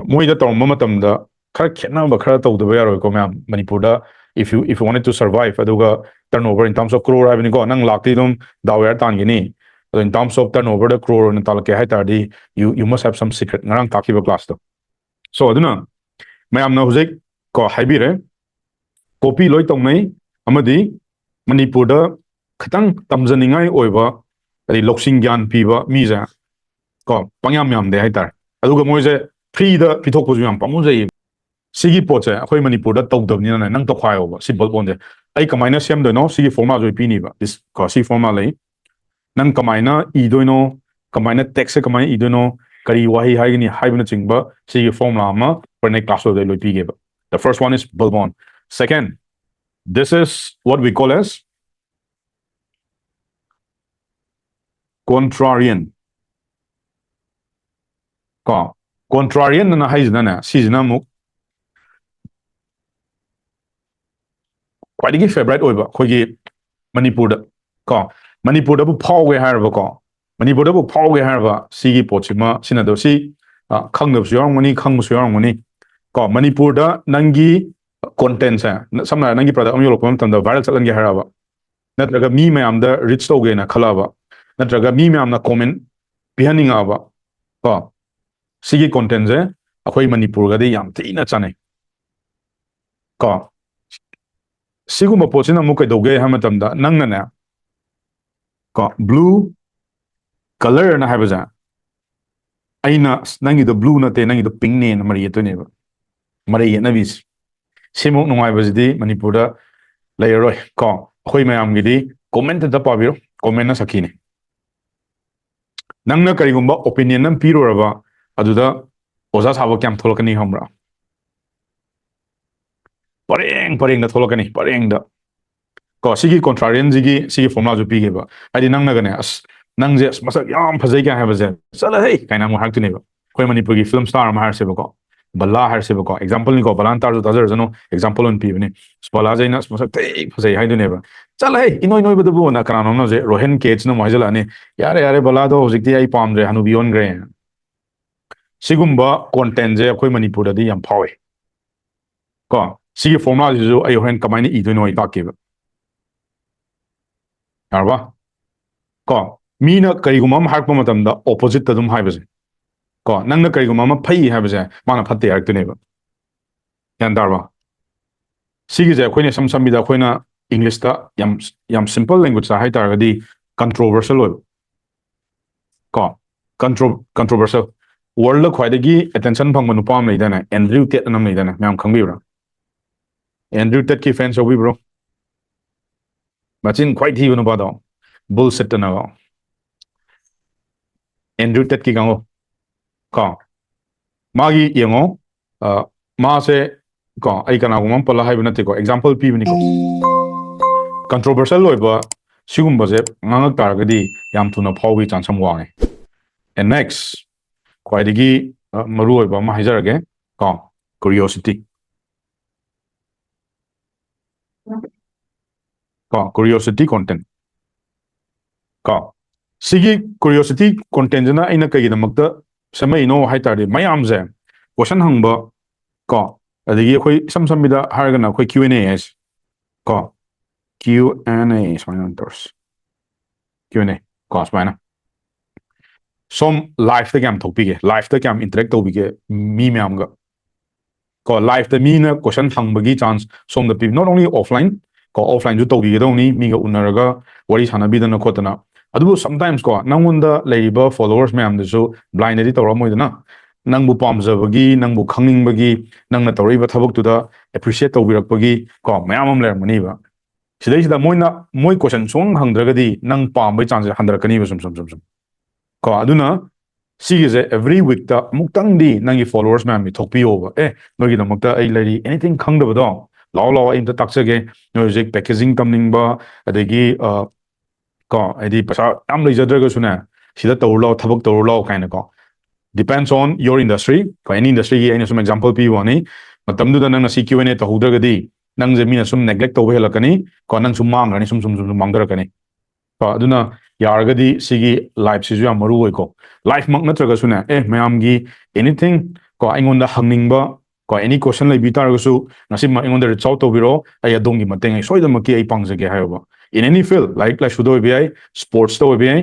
ꯃꯣꯏꯗ ꯇꯧꯔꯝꯕ ꯃꯇꯝꯗ ꯈꯔ ꯈꯦꯠꯅꯕ ꯈꯔ ꯇꯧꯗꯕ ꯌꯥꯔꯣꯏꯀꯣ ꯃꯌꯥꯝ꯫ ꯃꯅꯤꯄꯨꯔꯗ if you, if you wanted to survive, ꯑꯗꯨꯒ turnover in terms of crore ꯍꯥꯏꯕꯅꯤꯀꯣ, ꯅꯪ ꯂꯥꯛꯇꯤ ꯑꯗꯨꯝ ꯗꯥꯎ ꯌꯥꯔ ꯇꯥꯟꯒꯅꯤ꯫ ꯑꯗꯣ in terms of turnover the crore ꯑꯣꯏꯅ ꯇꯥꯜꯂꯛꯀꯦ ꯍꯥꯏ ꯇꯥꯔꯗꯤ, you, you must have some secret, ꯉꯔꯥꯡ ꯇꯥꯛꯈꯤꯕ ꯀ꯭ꯂꯥꯁꯇꯣ꯫ So ꯑꯗꯨꯅ ꯃꯌꯥꯝꯅ ꯍꯧꯖꯤꯛ ꯀꯣ ꯍꯥꯏꯕꯤꯔꯦ, ꯀꯣꯄꯤ ꯂꯣꯏ ꯇꯧꯅꯩ, ꯑꯃꯗꯤ ꯃꯅꯤꯄꯨꯔꯗ ꯈꯤꯇꯪ ꯇꯝꯖꯅꯤꯡꯉꯥꯏ ꯑꯣꯏꯕ, ꯑꯗꯩ ꯂꯧꯁꯤꯡ ꯒ꯭ꯌꯥꯟ ꯄꯤꯕ ꯃꯤꯁꯦ ꯀꯣ ꯄꯪꯌꯥꯝ ꯌꯥꯝꯗꯦ ꯍꯥꯏꯇꯥꯔꯦ꯫ ꯑꯗꯨꯒ ꯃꯣꯏꯁꯦ ꯐ꯭ꯔꯤꯗ ꯄꯤꯊꯣꯛꯄꯁꯨ ꯌꯥꯝ ꯄꯥꯝꯃꯨꯖꯩꯌꯦ꯫ ꯁꯤꯒꯤ ꯄꯣꯠꯁꯦ ꯑꯩꯈꯣꯏ ꯃꯅꯤꯄꯨꯔꯗ ꯇꯧꯗꯕꯅꯤꯅꯅꯦ, ꯅꯪ ꯇꯧꯈꯥꯏꯌꯣꯕ ꯁꯤ ꯕꯜꯕ ꯑꯣꯟꯁꯦ꯫ ꯑꯩ ꯀꯃꯥꯏꯅ ꯁꯦꯝꯗꯣꯏꯅꯣ? ꯁꯤꯒꯤ ꯐꯣꯔꯃꯨꯂꯥꯁꯨ ꯑꯩ ꯄꯤꯅꯤꯕ꯫ This ꯀꯣ ꯁꯤ ꯐꯣꯔꯃꯨꯂꯥ ꯂꯩ꯫ ꯅꯪ ꯀꯃꯥꯏꯅ ꯏꯗꯣꯏꯅꯣ, ꯀꯃꯥꯏꯅ ꯇꯦꯛꯁꯁꯦ ꯀꯃꯥꯏꯅ ꯏꯗꯣꯏꯅꯣ, ꯀꯔꯤ ꯋꯥꯍꯩ ꯍꯥꯏꯒꯅꯤ ꯍꯥꯏꯕꯅꯆꯤꯡꯕ ꯁꯤꯒꯤ ꯐꯣꯔꯃꯨꯂꯥ ꯑꯃ ꯍꯣꯔꯦꯟ ꯑꯩ ꯀ꯭ꯂꯥꯁ ꯂꯣꯏꯕꯗ ꯑꯩ ꯂꯣꯏ ꯄꯤꯒꯦꯕ꯫ The first one is bulbon. Second, this is what we call as contrarian. ꯀꯣ, contrarian ꯑꯅ ꯍꯥꯏꯁꯤꯅꯅꯦ, ꯁꯤꯁꯤꯅ ꯑꯃꯨꯛ ꯈ꯭ꯋꯥꯏꯗꯒꯤ favourite ꯑꯣꯏꯕ ꯑꯩꯈꯣꯏꯒꯤ ꯃꯅꯤꯄꯨꯔꯗ, ꯀꯣ, ꯃꯅꯤꯄꯨꯔꯗꯕꯨ ꯐꯥꯎꯒꯦ ꯍꯥꯏꯔꯕꯀꯣ, ꯃꯅꯤꯄꯨꯔꯗꯕꯨ ꯐꯥꯎꯒꯦ ꯍꯥꯏꯔꯕ ꯁꯤꯒꯤ ꯄꯣꯠꯁꯤꯃ ꯁꯤꯖꯤꯟꯅꯗꯕ꯫ ꯁꯤ, ꯑ, ꯈꯪꯗꯕꯁꯨ ꯌꯥꯎꯔꯝꯒꯅꯤ, ꯈꯪꯕꯁꯨ ꯌꯥꯎꯔꯝꯒꯅꯤ꯫ ꯀꯣ, ꯃꯅꯤꯄꯨꯔꯗ ꯅꯪꯒꯤ contentꯁꯦ, ꯁꯝꯅ ꯍꯥꯏꯔꯕꯗ ꯅꯪꯒꯤ product ꯑꯃ ꯌꯣꯜꯂꯛꯄ ꯃꯇꯝꯗ viral ꯆꯠꯍꯟꯒꯦ ꯍꯥꯏꯔꯛꯑꯕ, ꯅꯠꯇ꯭ꯔꯒ ꯃꯤ ꯃꯌꯥꯝꯗ reach ꯇꯧꯒꯦꯅ ꯈꯜꯂꯛꯑꯕ, ꯅꯠꯇ꯭ꯔꯒ ꯃꯤ ꯃꯌꯥꯝꯅ comment ꯄꯤꯍꯟꯅꯤꯡꯉꯛꯑꯕ, ꯀꯣ, ꯁꯤꯒꯤ contentꯁꯦ ꯑꯩꯈꯣꯏ ꯃꯅꯤꯄꯨꯔꯒꯗꯤ ꯌꯥꯝ ꯊꯤꯅ ꯆꯥꯟꯅꯩ꯫ ꯀꯣ, ꯁꯤꯒꯨꯝꯕ ꯄꯣꯠꯁꯤꯅ ꯑꯃꯨꯛ ꯀꯩꯗꯧꯒꯦ ꯍꯥꯏꯕ ꯃꯇꯝꯗ, ꯅꯪꯅꯅꯦ, ꯀꯣ, blue colourꯅ ꯍꯥꯏꯕꯁꯦ, ꯑꯩꯅ "ꯑꯁ, ꯅꯪꯒꯤꯗꯣ blue ꯅꯠꯇꯦ, ꯅꯪꯒꯤꯗꯣ pinkꯅꯦꯅ" ꯃꯔꯩ ꯌꯦꯠꯇꯣꯏꯅꯦꯕ꯫ ꯃꯔꯩ ꯌꯦꯠꯅꯕꯤꯁꯦ, ꯁꯤꯃꯨꯛ ꯅꯨꯡꯉꯥꯏꯕꯁꯤꯗꯤ ꯃꯅꯤꯄꯨꯔꯗ ꯂꯩꯔꯔꯣꯏ꯫ ꯀꯣ, ꯑꯩꯈꯣꯏ ꯃꯌꯥꯝꯒꯤꯗꯤ comment ꯑꯝꯇ ꯄꯥꯕꯤꯔꯣ, commentꯅ ꯁꯛꯈꯤꯅꯤ꯫ ꯅꯪꯅ ꯀꯔꯤꯒꯨꯝꯕ opinion ꯑꯃ ꯄꯤꯔꯨꯔꯕ, ꯑꯗꯨꯗ ꯑꯣꯖꯥ ꯁꯥꯕ ꯀꯌꯥꯝ ꯊꯣꯛꯂꯛꯀꯅꯤ ꯈꯪꯕ꯭ꯔꯥ? ꯄꯔꯦꯡ ꯄꯔꯦꯡꯗ ꯊꯣꯛꯂꯛꯀꯅꯤ, ꯄꯔꯦꯡꯗ꯫ ꯀꯣ, ꯁꯤꯒꯤ contrarianꯁꯤꯒꯤ, ꯁꯤꯒꯤ formulaꯁꯨ ꯄꯤꯒꯦꯕ꯫ ꯍꯥꯏꯗꯤ ꯅꯪꯅꯒꯅꯦ, "ꯑꯁ, ꯅꯪꯁꯦ, ꯑꯁ, ꯃꯁꯛ ꯌꯥꯝ ꯐꯖꯩ" ꯀꯥꯏ ꯍꯥꯏꯕꯁꯦ, "ꯆꯠꯂꯍꯦ" ꯀꯥꯏꯅ ꯑꯃꯨꯛ ꯍꯥꯏꯔꯛꯇꯣꯏꯅꯦꯕ꯫ ꯑꯩꯈꯣꯏ ꯃꯅꯤꯄꯨꯔꯒꯤ film star ꯑꯃ ꯍꯥꯏꯔꯁꯦꯕꯀꯣ, ꯕꯂꯥ ꯍꯥꯏꯔꯁꯦꯕꯀꯣ, exampleꯅꯤꯀꯣ, ꯕꯂꯥꯅ ꯇꯥꯔꯁꯨ ꯇꯥꯖꯔꯁꯅꯨ, example ꯑꯣꯏꯅ ꯄꯤꯕꯅꯤ꯫ "ꯑꯁ, ꯕꯂꯥꯁꯦ ꯑꯩꯅ, ꯑꯁ, ꯃꯁꯛ ꯊꯤ ꯐꯖꯩ" ꯍꯥꯏꯗꯣꯏꯅꯦꯕ꯫ "ꯆꯠꯂꯍꯦ, ꯏꯅꯣꯏ ꯅꯣꯏꯕꯗꯨꯕꯨꯅ" ꯀꯅꯥꯅꯣꯝꯅꯁꯦ, ꯔꯣꯍꯟ ꯀꯦꯠꯁꯅ ꯑꯃꯨꯛ ꯍꯥꯏꯖꯜꯂꯛꯑꯅꯤ, "ꯌꯥꯔꯦ, ꯌꯥꯔꯦ, ꯕꯂꯥꯗꯣ ꯍꯧꯖꯤꯛꯇꯤ ꯑꯩ ꯄꯥꯝꯗ꯭ꯔꯦ, ꯍꯅꯨꯕꯤ ꯑꯣꯟꯈ꯭ꯔꯦ"꯫ ꯁꯤꯒꯨꯝꯕ contentꯁꯦ ꯑꯩꯈꯣꯏ ꯃꯅꯤꯄꯨꯔꯗꯗꯤ ꯌꯥꯝ ꯐꯥꯎꯋꯦ꯫ ꯀꯣ, ꯁꯤꯒꯤ formulaꯁꯤꯁꯨ ꯑꯩ ꯍꯣꯔꯦꯟ ꯀꯃꯥꯏꯅ ꯏꯗꯣꯏꯅꯣ ꯑꯩ ꯇꯥꯛꯀꯦꯕ꯫ ꯌꯥꯔꯕ? ꯀꯣ, ꯃꯤꯅ ꯀꯔꯤꯒꯨꯝꯕ ꯑꯃ ꯍꯥꯏꯔꯛꯄ ꯃꯇꯝꯗ oppositeꯇ ꯑꯗꯨꯝ ꯍꯥꯏꯕꯁꯦ꯫ ꯀꯣ, ꯅꯪꯅ ꯀꯔꯤꯒꯨꯝꯕ ꯑꯃ ꯐꯩ ꯍꯥꯏꯕꯁꯦ, ꯃꯥꯅ ꯐꯠꯇꯦ ꯍꯥꯏꯔꯛꯇꯣꯏꯅꯦꯕ꯫ ꯒ꯭ꯌꯥꯟ ꯇꯥꯔꯕ? ꯁꯤꯒꯤꯁꯦ ꯑꯩꯈꯣꯏꯅ ꯏꯁꯝ ꯁꯝꯕꯤꯗ ꯑꯩꯈꯣꯏꯅ Englishꯇ ꯌꯥꯝ, ꯌꯥꯝ simple languageꯇ ꯍꯥꯏ ꯇꯥꯔꯒꯗꯤ controversial ꯑꯣꯏꯕ꯫ ꯀꯣ, contro-, controversial꯫ Worldꯗ ꯈ꯭ꯋꯥꯏꯗꯒꯤ attention ꯐꯪꯕ ꯅꯨꯄꯥ ꯑꯃ ꯂꯩꯗꯥꯏꯅꯦ, Andrew Tate ꯑꯅ ꯑꯃ ꯂꯩꯗꯥꯏꯅꯦ, ꯃꯌꯥꯝ ꯈꯪꯕꯤꯕ꯭ꯔꯥ? Andrew Tateꯀꯤ fans ꯌꯥꯎꯕꯤꯕ꯭ꯔꯣ? ꯃꯆꯤꯟ ꯈ꯭ꯋꯥꯏ ꯊꯤꯕ ꯅꯨꯄꯥꯗꯣ, bullshitꯇꯅꯀꯣ꯫ Andrew Tateꯀꯤ ꯀꯥꯡꯕꯨ꯫ ꯀꯣ, ꯃꯥꯒꯤ ꯌꯦꯡꯉꯣ, ꯑ, ꯃꯥꯁꯦ ꯀꯣ, ꯑꯩ ꯀꯅꯥꯒꯨꯝꯕ ꯑꯃ ꯄꯜꯂ ꯍꯥꯏꯕ ꯅꯠꯇꯦꯀꯣ, ꯑꯦꯛꯖꯥꯝꯄꯜ ꯄꯤꯕꯅꯤꯀꯣ꯫ ꯀꯟꯇ꯭ꯔꯣꯚꯔꯁꯤꯌꯦꯜ ꯑꯣꯏꯕ ꯁꯤꯒꯨꯝꯕꯁꯦ ꯉꯥꯡꯉꯛ ꯇꯥꯔꯒꯗꯤ ꯌꯥꯝ ꯊꯨꯅ ꯐꯥꯎꯕꯒꯤ ꯆꯥꯟꯁ ꯌꯥꯝ ꯋꯥꯡꯉꯦ꯫ And next, ꯈ꯭ꯋꯥꯏꯗꯒꯤ ꯃꯔꯨ ꯑꯣꯏꯕ ꯑꯃ ꯍꯥꯏꯖꯔꯒꯦ ꯀꯣ, ꯀ꯭ꯌꯨꯔꯤꯌꯣꯁꯤꯇꯤ꯫ ꯀꯣ, ꯀ꯭ꯌꯨꯔꯤꯌꯣꯁꯤꯇꯤ ꯀꯣꯟꯇꯦꯟ꯫ ꯀꯣ, ꯁꯤꯒꯤ ꯀ꯭ꯌꯨꯔꯤꯌꯣꯁꯤꯇꯤ ꯀꯣꯟꯇꯦꯟꯁꯤꯅ ꯑꯩꯅ ꯀꯩꯒꯤꯗꯃꯛꯇ ꯁꯦꯝꯃꯛꯏꯅꯣ ꯍꯥꯏ ꯇꯥꯔꯗꯤ, ꯃꯌꯥꯝꯁꯦ ꯀꯣꯏꯁꯟ ꯍꯪꯕ ꯀꯣ, ꯑꯗꯒꯤ ꯑꯩꯈꯣꯏ ꯏꯁꯝ ꯁꯝꯕꯤꯗ ꯍꯥꯏꯔꯒꯅ ꯑꯩꯈꯣꯏ Q and A ꯍꯥꯏꯁꯦ ꯀꯣ, Q and A ꯁꯨꯃꯥꯏꯅ ꯑꯣꯏꯅ ꯇꯧꯔꯁꯤ꯫ Q and A ꯀꯣ, ꯁꯨꯃꯥꯏꯅ ꯁꯣꯝ ꯂꯥꯏꯐꯇ ꯀꯌꯥꯝ ꯊꯣꯛꯄꯤꯒꯦ, ꯂꯥꯏꯐꯇ ꯀꯌꯥꯝ ꯏꯟꯇꯔꯦꯛ ꯇꯧꯕꯤꯒꯦ ꯃꯤ ꯃꯌꯥꯝꯒ? ꯀꯣ, ꯂꯥꯏꯐꯇ ꯃꯤꯅ ꯀꯣꯏꯁꯟ ꯍꯪꯕꯒꯤ ꯆꯥꯟꯁ ꯁꯣꯝꯗ ꯄꯤ, not only offline ꯀꯣ, ꯑꯣꯐꯂꯥꯏꯟꯁꯨ ꯇꯧꯕꯤꯒꯗꯧꯅꯤ, ꯃꯤꯒ ꯎꯅꯔꯒ ꯋꯥꯔꯤ ꯁꯥꯟꯅꯕꯤꯗꯅ ꯈꯣꯠꯇꯅ꯫ ꯑꯗꯨꯕꯨ sometimes ꯀꯣ, ꯅꯪꯉꯣꯟꯗ ꯂꯩꯔꯤꯕ ꯐꯣꯂꯣꯋꯔꯁ ꯃꯌꯥꯝꯗꯨꯁꯨ ꯕ꯭ꯂꯥꯏꯟꯗꯗꯤ ꯇꯧꯔꯛꯑꯝꯃꯣꯏꯗꯅ, ꯅꯪꯕꯨ ꯄꯥꯝꯖꯕꯒꯤ, ꯅꯪꯕꯨ ꯈꯪꯅꯤꯡꯕꯒꯤ, ꯅꯪꯅ ꯇꯧꯔꯛꯏꯕ ꯊꯕꯛꯇꯨꯗ ꯑꯦꯄ꯭ꯔꯤꯁꯤꯌꯦꯠ ꯇꯧꯕꯤꯔꯛꯄꯒꯤ ꯀꯣ, ꯃꯌꯥꯝ ꯑꯃ ꯂꯩꯔꯝꯒꯅꯤꯕ꯫ ꯁꯤꯗꯩꯁꯤꯗ ꯃꯣꯏꯅ, ꯃꯣꯏ ꯀꯣꯏꯁꯟ ꯁꯨꯡꯍꯪ ꯍꯪꯗ꯭ꯔꯒꯗꯤ ꯅꯪ ꯄꯥꯝꯕꯩ ꯆꯥꯟꯁꯁꯦ ꯍꯟꯊꯔꯛꯀꯅꯤꯕ ꯁꯨꯝ ꯁꯨꯝ ꯁꯨꯝ ꯁꯨꯝ ꯀꯣ꯫ ꯑꯗꯨꯅ ꯁꯤꯒꯤꯁꯦ ꯑꯦꯕ꯭ꯔꯤ ꯋꯤꯛꯇ ꯑꯃꯨꯛꯇꯪꯗꯤ ꯅꯪꯒꯤ ꯐꯣꯂꯣꯋꯔꯁ ꯃꯌꯥꯝꯒꯤ ꯊꯣꯛꯄꯤꯌꯣꯕ꯫ ꯑꯦ, ꯅꯣꯏꯒꯤꯗꯃꯛꯇ ꯑꯩ ꯂꯩꯔꯤ, ꯑꯦꯅꯤꯊꯤꯡ ꯈꯪꯗꯕꯗꯣ, ꯂꯥꯛꯑꯣ ꯂꯥꯛꯑꯣ, ꯑꯩ ꯑꯝꯇ ꯇꯥꯛꯆꯒꯦ꯫ ꯅꯣꯏ ꯍꯧꯖꯤꯛ ꯄꯦꯀꯦꯖꯤꯡ ꯇꯝꯅꯤꯡꯕ, ꯑꯗꯒꯤ ꯑ, ꯀꯣ, ꯍꯥꯏꯗꯤ ꯄꯩꯁꯥ ꯌꯥꯝ ꯂꯩꯖꯗ꯭ꯔꯒꯁꯨꯅꯦ, ꯁꯤꯗ ꯇꯧꯔꯨ ꯂꯥꯛꯑꯣ, ꯊꯕꯛ ꯇꯧꯔꯨ ꯂꯥꯛꯑꯣ ꯀꯥꯏꯅꯀꯣ꯫ Depends on your industry ꯀꯣ, ꯑꯦꯅꯤ ꯏꯟꯗꯁꯇ꯭ꯔꯤꯒꯤ ꯑꯩꯅ ꯁꯨꯝ ꯑꯦꯛꯖꯥꯝꯄꯜ ꯄꯤꯕ ꯋꯥꯅꯤ꯫ ꯃꯇꯝꯗꯨꯗ ꯅꯪꯅ ꯁꯤ Q and A ꯇꯧꯍꯧꯗ꯭ꯔꯒꯗꯤ ꯅꯪꯁꯦ ꯃꯤꯅ ꯁꯨꯝ ꯅꯦꯒ꯭ꯂꯦꯛ ꯇꯧꯕ ꯍꯦꯜꯂꯛꯀꯅꯤ ꯀꯣ, ꯅꯪ ꯁꯨꯝ ꯃꯥꯡꯈ꯭ꯔꯅꯤ, ꯁꯨꯝ ꯁꯨꯝ ꯁꯨꯝ ꯃꯥꯡꯊꯔꯛꯀꯅꯤ꯫ ꯀꯣ, ꯑꯗꯨꯅ ꯌꯥꯔꯒꯗꯤ ꯁꯤꯒꯤ ꯂꯥꯏꯐꯁꯤꯁꯨ ꯌꯥꯝ ꯃꯔꯨ ꯑꯣꯏꯀꯣ꯫ ꯂꯥꯏꯐꯃꯛ ꯅꯠꯇ꯭ꯔꯒꯁꯨꯅꯦ, ꯑꯦ, ꯃꯌꯥꯝꯒꯤ ꯑꯦꯅꯤꯊꯤꯡ ꯀꯣ, ꯑꯩꯉꯣꯟꯗ ꯍꯪꯅꯤꯡꯕ ꯀꯣ, ꯑꯦꯅꯤ ꯀꯣꯏꯁꯟ ꯂꯩꯕꯤ ꯇꯥꯔꯒꯁꯨ ꯉꯁꯤꯃꯛ ꯑꯩꯉꯣꯟꯗ ꯔꯤꯆ ꯑꯥꯎꯠ ꯇꯧꯕꯤꯔꯣ, ꯑꯩ ꯑꯗꯣꯝꯒꯤ ꯃꯇꯦꯡ ꯑꯩ ꯁꯣꯏꯗꯅꯃꯛꯀꯤ ꯑꯩ ꯄꯥꯡꯖꯒꯦ ꯍꯥꯏꯌꯣꯕ꯫ In any field, ꯂꯥꯏꯔꯤꯛ ꯂꯥꯏꯁꯨꯗ ꯑꯣꯏꯕ ꯌꯥꯏ, ꯁ꯭ꯄꯣꯔꯠꯁꯇ ꯑꯣꯏꯕ ꯌꯥꯏ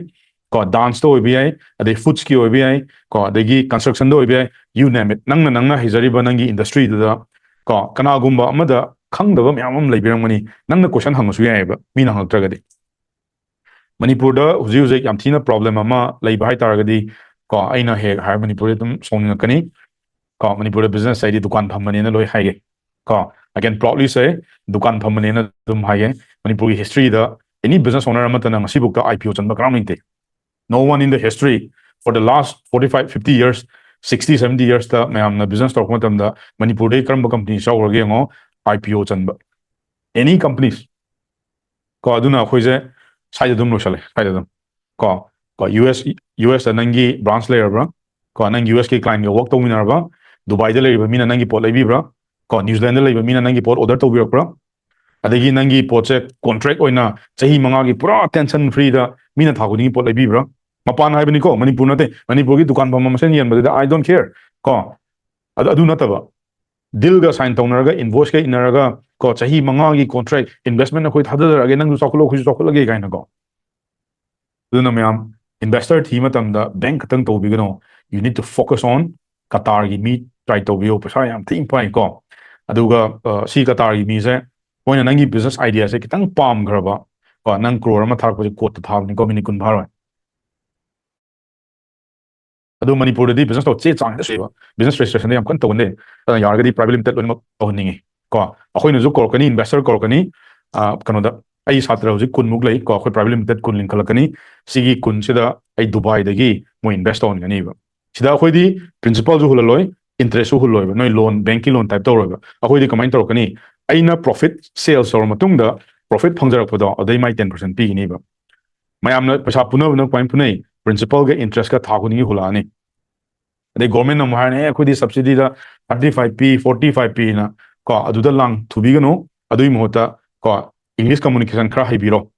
ꯀꯣ, ꯗꯥꯟꯁꯇ ꯑꯣꯏꯕ ꯌꯥꯏ, ꯑꯗꯩ ꯐꯨꯗꯁꯀꯤ ꯑꯣꯏꯕ ꯌꯥꯏ ꯀꯣ, ꯑꯗꯒꯤ ꯀꯟꯁꯇ꯭ꯔꯛꯁꯟꯗ ꯑꯣꯏꯕ ꯌꯥꯏ, you name it, ꯅꯪꯅ, ꯅꯪꯅ ꯍꯩꯖꯔꯤꯕ ꯅꯪꯒꯤ ꯏꯟꯗꯁꯇ꯭ꯔꯤꯗꯨꯗ ꯀꯣ, ꯀꯅꯥꯒꯨꯝꯕ ꯑꯃꯗ ꯈꯪꯗꯕ ꯃꯌꯥꯝ ꯑꯃ ꯂꯩꯕꯤꯔꯝꯒꯅꯤ, ꯅꯪꯅ ꯀꯣꯏꯁꯟ ꯍꯪꯉꯁꯨ ꯌꯥꯏꯑꯕ, ꯃꯤꯅ ꯍꯪꯉꯛꯇ꯭ꯔꯒꯗꯤ꯫ ꯃꯅꯤꯄꯨꯔꯗ ꯍꯧꯖꯤꯛ ꯍꯧꯖꯤꯛ ꯌꯥꯝ ꯊꯤꯅ ꯄ꯭ꯔꯣꯕ꯭ꯂꯦꯝ ꯑꯃ ꯂꯩꯕ ꯍꯥꯏ ꯇꯥꯔꯒꯗꯤ ꯀꯣ, ꯑꯩꯅ ꯍꯦꯛ ꯍꯥꯏꯔ ꯃꯅꯤꯄꯨꯔꯗ ꯑꯗꯨꯝ ꯁꯥꯎꯅꯤꯡꯉꯛꯀꯅꯤ ꯀꯣ, ꯃꯅꯤꯄꯨꯔꯗ ꯕꯤꯖꯤꯅꯦꯁ ꯍꯥꯏꯗꯤ ꯗꯨꯀꯥꯟ ꯐꯝꯕꯅꯦꯅ ꯂꯣꯏ ꯍꯥꯏꯒꯦ ꯀꯣ꯫ I can proudly say, ꯗꯨꯀꯥꯟ ꯐꯝꯕꯅꯦꯅ ꯑꯗꯨꯝ ꯍꯥꯏꯒꯦ꯫ ꯃꯅꯤꯄꯨꯔꯒꯤ ꯍꯤꯁꯇ꯭ꯔꯤꯗ ꯑꯦꯅꯤ ꯕꯤꯖꯤꯅꯦꯁ ꯑꯣꯅꯔ ꯑꯃꯠꯇꯅ ꯉꯁꯤꯐꯥꯎꯗ IPO ꯆꯟꯕ ꯀꯅꯥꯝ ꯂꯩꯇꯦ꯫ No one in the history for the last forty five, fifty years sixty seventy yearsꯇ ꯃꯌꯥꯝꯅ business ꯇꯧꯔꯛꯄ ꯃꯇꯝꯗ ꯃꯅꯤꯄꯨꯔꯗꯒꯤ ꯀꯔꯝꯕ company ꯆꯥꯎꯈ꯭ꯔꯒꯦ ꯌꯦꯡꯉꯣ, IPO ꯆꯟꯕ, any companies꯫ ꯀꯣ, ꯑꯗꯨꯅ ꯑꯩꯈꯣꯏꯁꯦ ꯁ꯭ꯋꯥꯏꯗ ꯑꯗꯨꯝ ꯂꯣꯏꯁꯜꯂꯦ, ꯁ꯭ꯋꯥꯏꯗ ꯑꯗꯨꯝ꯫ ꯀꯣ, ꯀꯣ, US, USꯇ ꯅꯪꯒꯤ branch ꯂꯩꯔꯕ꯭ꯔꯥ? ꯀꯣ, ꯅꯪ USꯀꯤ clientꯒ work ꯇꯧꯃꯤꯟꯅꯔꯕ? ꯗꯨꯕꯥꯏꯗ ꯂꯩꯔꯤꯕ ꯃꯤꯅ ꯅꯪꯒꯤ ꯄꯣꯠ ꯂꯩꯕꯤꯕ꯭ꯔꯥ? ꯀꯣ, ꯅ꯭ꯌꯨꯖꯤꯂꯦꯟꯗ ꯂꯩꯕ ꯃꯤꯅ ꯅꯪꯒꯤ ꯄꯣꯠ order ꯇꯧꯕꯤꯔꯛꯄ꯭ꯔꯥ? ꯑꯗꯒꯤ ꯅꯪꯒꯤ ꯄꯣꯠꯁꯦ contract ꯑꯣꯏꯅ ꯆꯍꯤ ꯃꯉꯥꯒꯤ ꯄꯨꯔꯥ tension freeꯗ ꯃꯤꯅ ꯊꯥ ꯈꯨꯗꯤꯡꯒꯤ ꯄꯣꯠ ꯂꯩꯕꯤꯕ꯭ꯔꯥ? ꯃꯄꯥꯟ ꯍꯥꯏꯕꯅꯤꯀꯣ, ꯃꯅꯤꯄꯨꯔ ꯅꯠꯇꯦ꯫ ꯃꯅꯤꯄꯨꯔꯒꯤ ꯗꯨꯀꯥꯟ ꯐꯝꯕ ꯃꯁꯦꯟ ꯌꯦꯟꯕꯗꯨꯗ I don't care꯫ ꯀꯣ, ꯑꯗꯨ, ꯑꯗꯨ ꯅꯠꯇꯕ, dealꯒ sign ꯇꯧꯅꯔꯒ, invoiceꯀ ꯏꯟꯅꯔꯒ, ꯀꯣ, ꯆꯍꯤ ꯃꯉꯥꯒꯤ contract, investment ꯑꯩꯈꯣꯏ ꯊꯥꯗꯖꯔꯛꯑꯒꯦ, ꯅꯪꯁꯨ ꯆꯥꯎꯈꯠꯂꯣ, ꯑꯩꯈꯣꯏꯁꯨ ꯆꯥꯎꯈꯠꯂꯒꯦ ꯀꯥꯏꯅꯀꯣ꯫ ꯑꯗꯨꯅ ꯃꯌꯥꯝ, investor ꯊꯤꯕ ꯃꯇꯝꯗ bank ꯈꯛꯇꯪ ꯇꯧꯕꯤꯒꯅꯣ, you need to focus on Qatarꯒꯤ me try ꯇꯧꯕꯤꯌꯣ, ꯄꯩꯁꯥ ꯌꯥꯝ ꯊꯤꯅ ꯄꯥꯏꯀꯣ꯫ ꯑꯗꯨꯒ ꯑ, ꯁꯤ Qatarꯒꯤ ꯃꯤꯁꯦ, ꯃꯣꯏꯅ ꯅꯪꯒꯤ business ideaꯁꯦ ꯈꯤꯇꯪ ꯄꯥꯝꯈ꯭ꯔꯕ, ꯀꯣ, ꯅꯪ crore ꯑꯃ ꯊꯥꯔꯛꯄꯁꯦ courtꯇ ꯊꯥꯕꯅꯤꯀꯣ, minute ꯀꯨꯟ ꯐꯥꯔꯣꯏ꯫ ꯑꯗꯨ ꯃꯅꯤꯄꯨꯔꯗꯗꯤ business ꯇꯧꯕ ꯆꯦ ꯆꯥꯡ ꯍꯦꯛꯇ ꯁꯨꯏꯕ, business registrationꯗ ꯌꯥꯝ ꯀꯟꯅ ꯇꯧꯒꯟꯗꯦ꯫ ꯑꯗꯨꯅ ꯌꯥꯔꯒꯗꯤ private limited ꯂꯣꯏꯅꯃꯛ ꯇꯧꯍꯟꯅꯤꯡꯉꯤ꯫ ꯀꯣ, ꯑꯩꯈꯣꯏꯅꯁꯨ ꯀꯧꯔꯛꯀꯅꯤ, investor ꯀꯧꯔꯛꯀꯅꯤ꯫ ꯑ, ꯀꯩꯅꯣꯗ, ꯑꯩ ꯁꯥꯇ꯭ꯔ ꯍꯧꯖꯤꯛ ꯀꯨꯟꯃꯨꯛ ꯂꯩ ꯀꯣ, ꯑꯩꯈꯣꯏ private limited ꯀꯨꯟ ꯂꯤꯡꯈꯠꯂꯛꯀꯅꯤ꯫ ꯁꯤꯒꯤ ꯀꯨꯟꯁꯤꯗ ꯑꯩ ꯗꯨꯕꯥꯏꯗꯒꯤ ꯃꯣꯏ invest ꯇꯧꯍꯟꯒꯅꯤꯕ꯫ ꯁꯤꯗ ꯑꯩꯈꯣꯏꯗꯤ principalꯁꯨ ꯍꯨꯜꯂꯜꯂꯣꯏ, interestꯁꯨ ꯍꯨꯜꯂꯣꯏꯕ, ꯅꯣꯏ loan, bankꯀꯤ loan type ꯇꯧꯔꯣꯏꯕ꯫ ꯑꯩꯈꯣꯏꯗꯤ ꯀꯃꯥꯏꯅ ꯇꯧꯔꯛꯀꯅꯤ? ꯑꯩꯅ profit, sales ꯇꯧꯔ ꯃꯇꯨꯡꯗ profit ꯐꯪꯖꯔꯛꯄꯗꯣ, ꯑꯗꯩ ꯃꯥꯏ ten percent ꯄꯤꯒꯅꯤꯕ꯫ ꯃꯌꯥꯝꯅ ꯄꯩꯁꯥ ꯄꯨꯅꯕꯅ ꯀꯃꯥꯏꯅ ꯄꯨꯅꯩ? Principalꯒ interestꯀ ꯊꯥ ꯈꯨꯗꯤꯡꯒꯤ ꯍꯨꯜꯂꯛꯑꯅꯤ꯫ ꯑꯗꯩ governmentꯅ ꯑꯃꯨꯛ ꯍꯥꯏꯔꯅꯤ, "ꯑꯦ, ꯑꯩꯈꯣꯏꯗꯤ subsidyꯗ thirty five ꯄꯤ, forty five ꯄꯤꯅ", ꯀꯣ, ꯑꯗꯨꯗ ꯂꯥꯡ ꯊꯨꯕꯤꯒꯅꯨ꯫ ꯑꯗꯨꯒꯤ ꯃꯍꯨꯠꯇ, ꯀꯣ, English communication ꯈꯔ ꯍꯩꯕꯤꯔꯣ,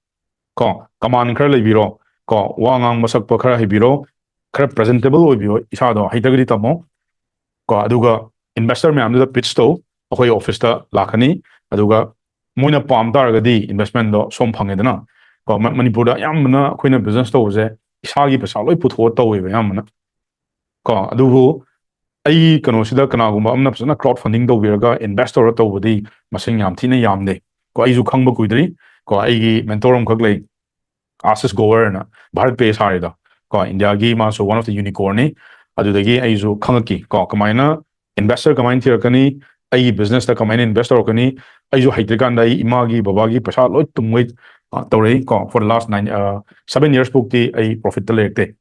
ꯀꯣ, command ꯈꯔ ꯂꯩꯕꯤꯔꯣ, ꯀꯣ, ꯋꯥ ꯉꯥꯡꯕ ꯁꯛꯄ ꯈꯔ ꯍꯩꯕꯤꯔꯣ, ꯈꯔ presentable ꯑꯣꯏꯕꯤꯌꯣ, ꯏꯁꯥꯗꯣ ꯍꯩꯇ꯭ꯔꯒꯗꯤ ꯇꯝꯃꯣ꯫ ꯀꯣ, ꯑꯗꯨꯒ investor ꯃꯌꯥꯝꯗꯨꯗ pitch ꯇꯧ, ꯑꯩꯈꯣꯏ officeꯇ ꯂꯥꯛꯀꯅꯤ꯫ ꯑꯗꯨꯒ ꯃꯣꯏꯅ ꯄꯥꯝ ꯇꯥꯔꯒꯗꯤ investmentꯗꯣ ꯁꯣꯝ ꯐꯪꯉꯦꯗꯅ꯫ ꯀꯣ, ꯃ-, ꯃꯅꯤꯄꯨꯔꯗ ꯑꯌꯥꯝꯕꯅ ꯑꯩꯈꯣꯏꯅ business ꯇꯧꯕꯁꯦ ꯏꯁꯥꯒꯤ ꯄꯩꯁꯥ ꯂꯣꯏ ꯄꯨꯊꯣꯛꯑ ꯇꯧꯋꯦꯕ ꯑꯌꯥꯝꯕꯅ꯫ ꯀꯣ, ꯑꯗꯨꯕꯨ ꯑꯩ ꯀꯩꯅꯣꯁꯤꯗ ꯀꯅꯥꯒꯨꯝꯕ ꯑꯃꯅ ꯐꯖꯅ crowd funding ꯇꯧꯕꯤꯔꯒ invest ꯇꯧꯔ ꯇꯧꯕꯗꯤ ꯃꯁꯤꯡ ꯌꯥꯝ ꯊꯤꯅ ꯌꯥꯝꯗꯦ꯫ ꯀꯣ, ꯑꯩꯁꯨ ꯈꯪꯕ ꯀꯨꯏꯗ꯭ꯔꯤ꯫ ꯀꯣ, ꯑꯩꯒꯤ mentor ꯑꯃꯈꯛ ꯂꯩ, Ashish Goverꯅ, Bharat Pay ꯁꯥꯔꯤꯗꯣ꯫ ꯀꯣ, ꯏꯟꯗꯤꯌꯥꯒꯤ ꯃꯥꯁꯨ one of the unicornꯅꯤ꯫ ꯑꯗꯨꯗꯒꯤ ꯑꯩꯁꯨ ꯈꯪꯉꯛꯈꯤ꯫ ꯀꯣ, ꯀꯃꯥꯏꯅ investor ꯀꯃꯥꯏꯅ ꯊꯤꯔꯛꯀꯅꯤ, ꯑꯩꯒꯤ businessꯇ ꯀꯃꯥꯏꯅ invest ꯇꯧꯔꯛꯀꯅꯤ, ꯑꯩꯁꯨ ꯍꯩꯇ꯭ꯔꯤꯀꯥꯟꯗ ꯑꯩ ꯏꯃꯥꯒꯤ ꯕꯕꯥꯒꯤ ꯄꯩꯁꯥ ꯂꯣꯏ ꯇꯨꯝꯉꯩ, ꯑ, ꯇꯧꯔꯛꯏ꯫ ꯀꯣ, for the last nine, ꯑ, seven years ꯐꯥꯎꯇꯤ ꯑꯩ profitꯇ ꯂꯩꯔꯛꯇꯦ꯫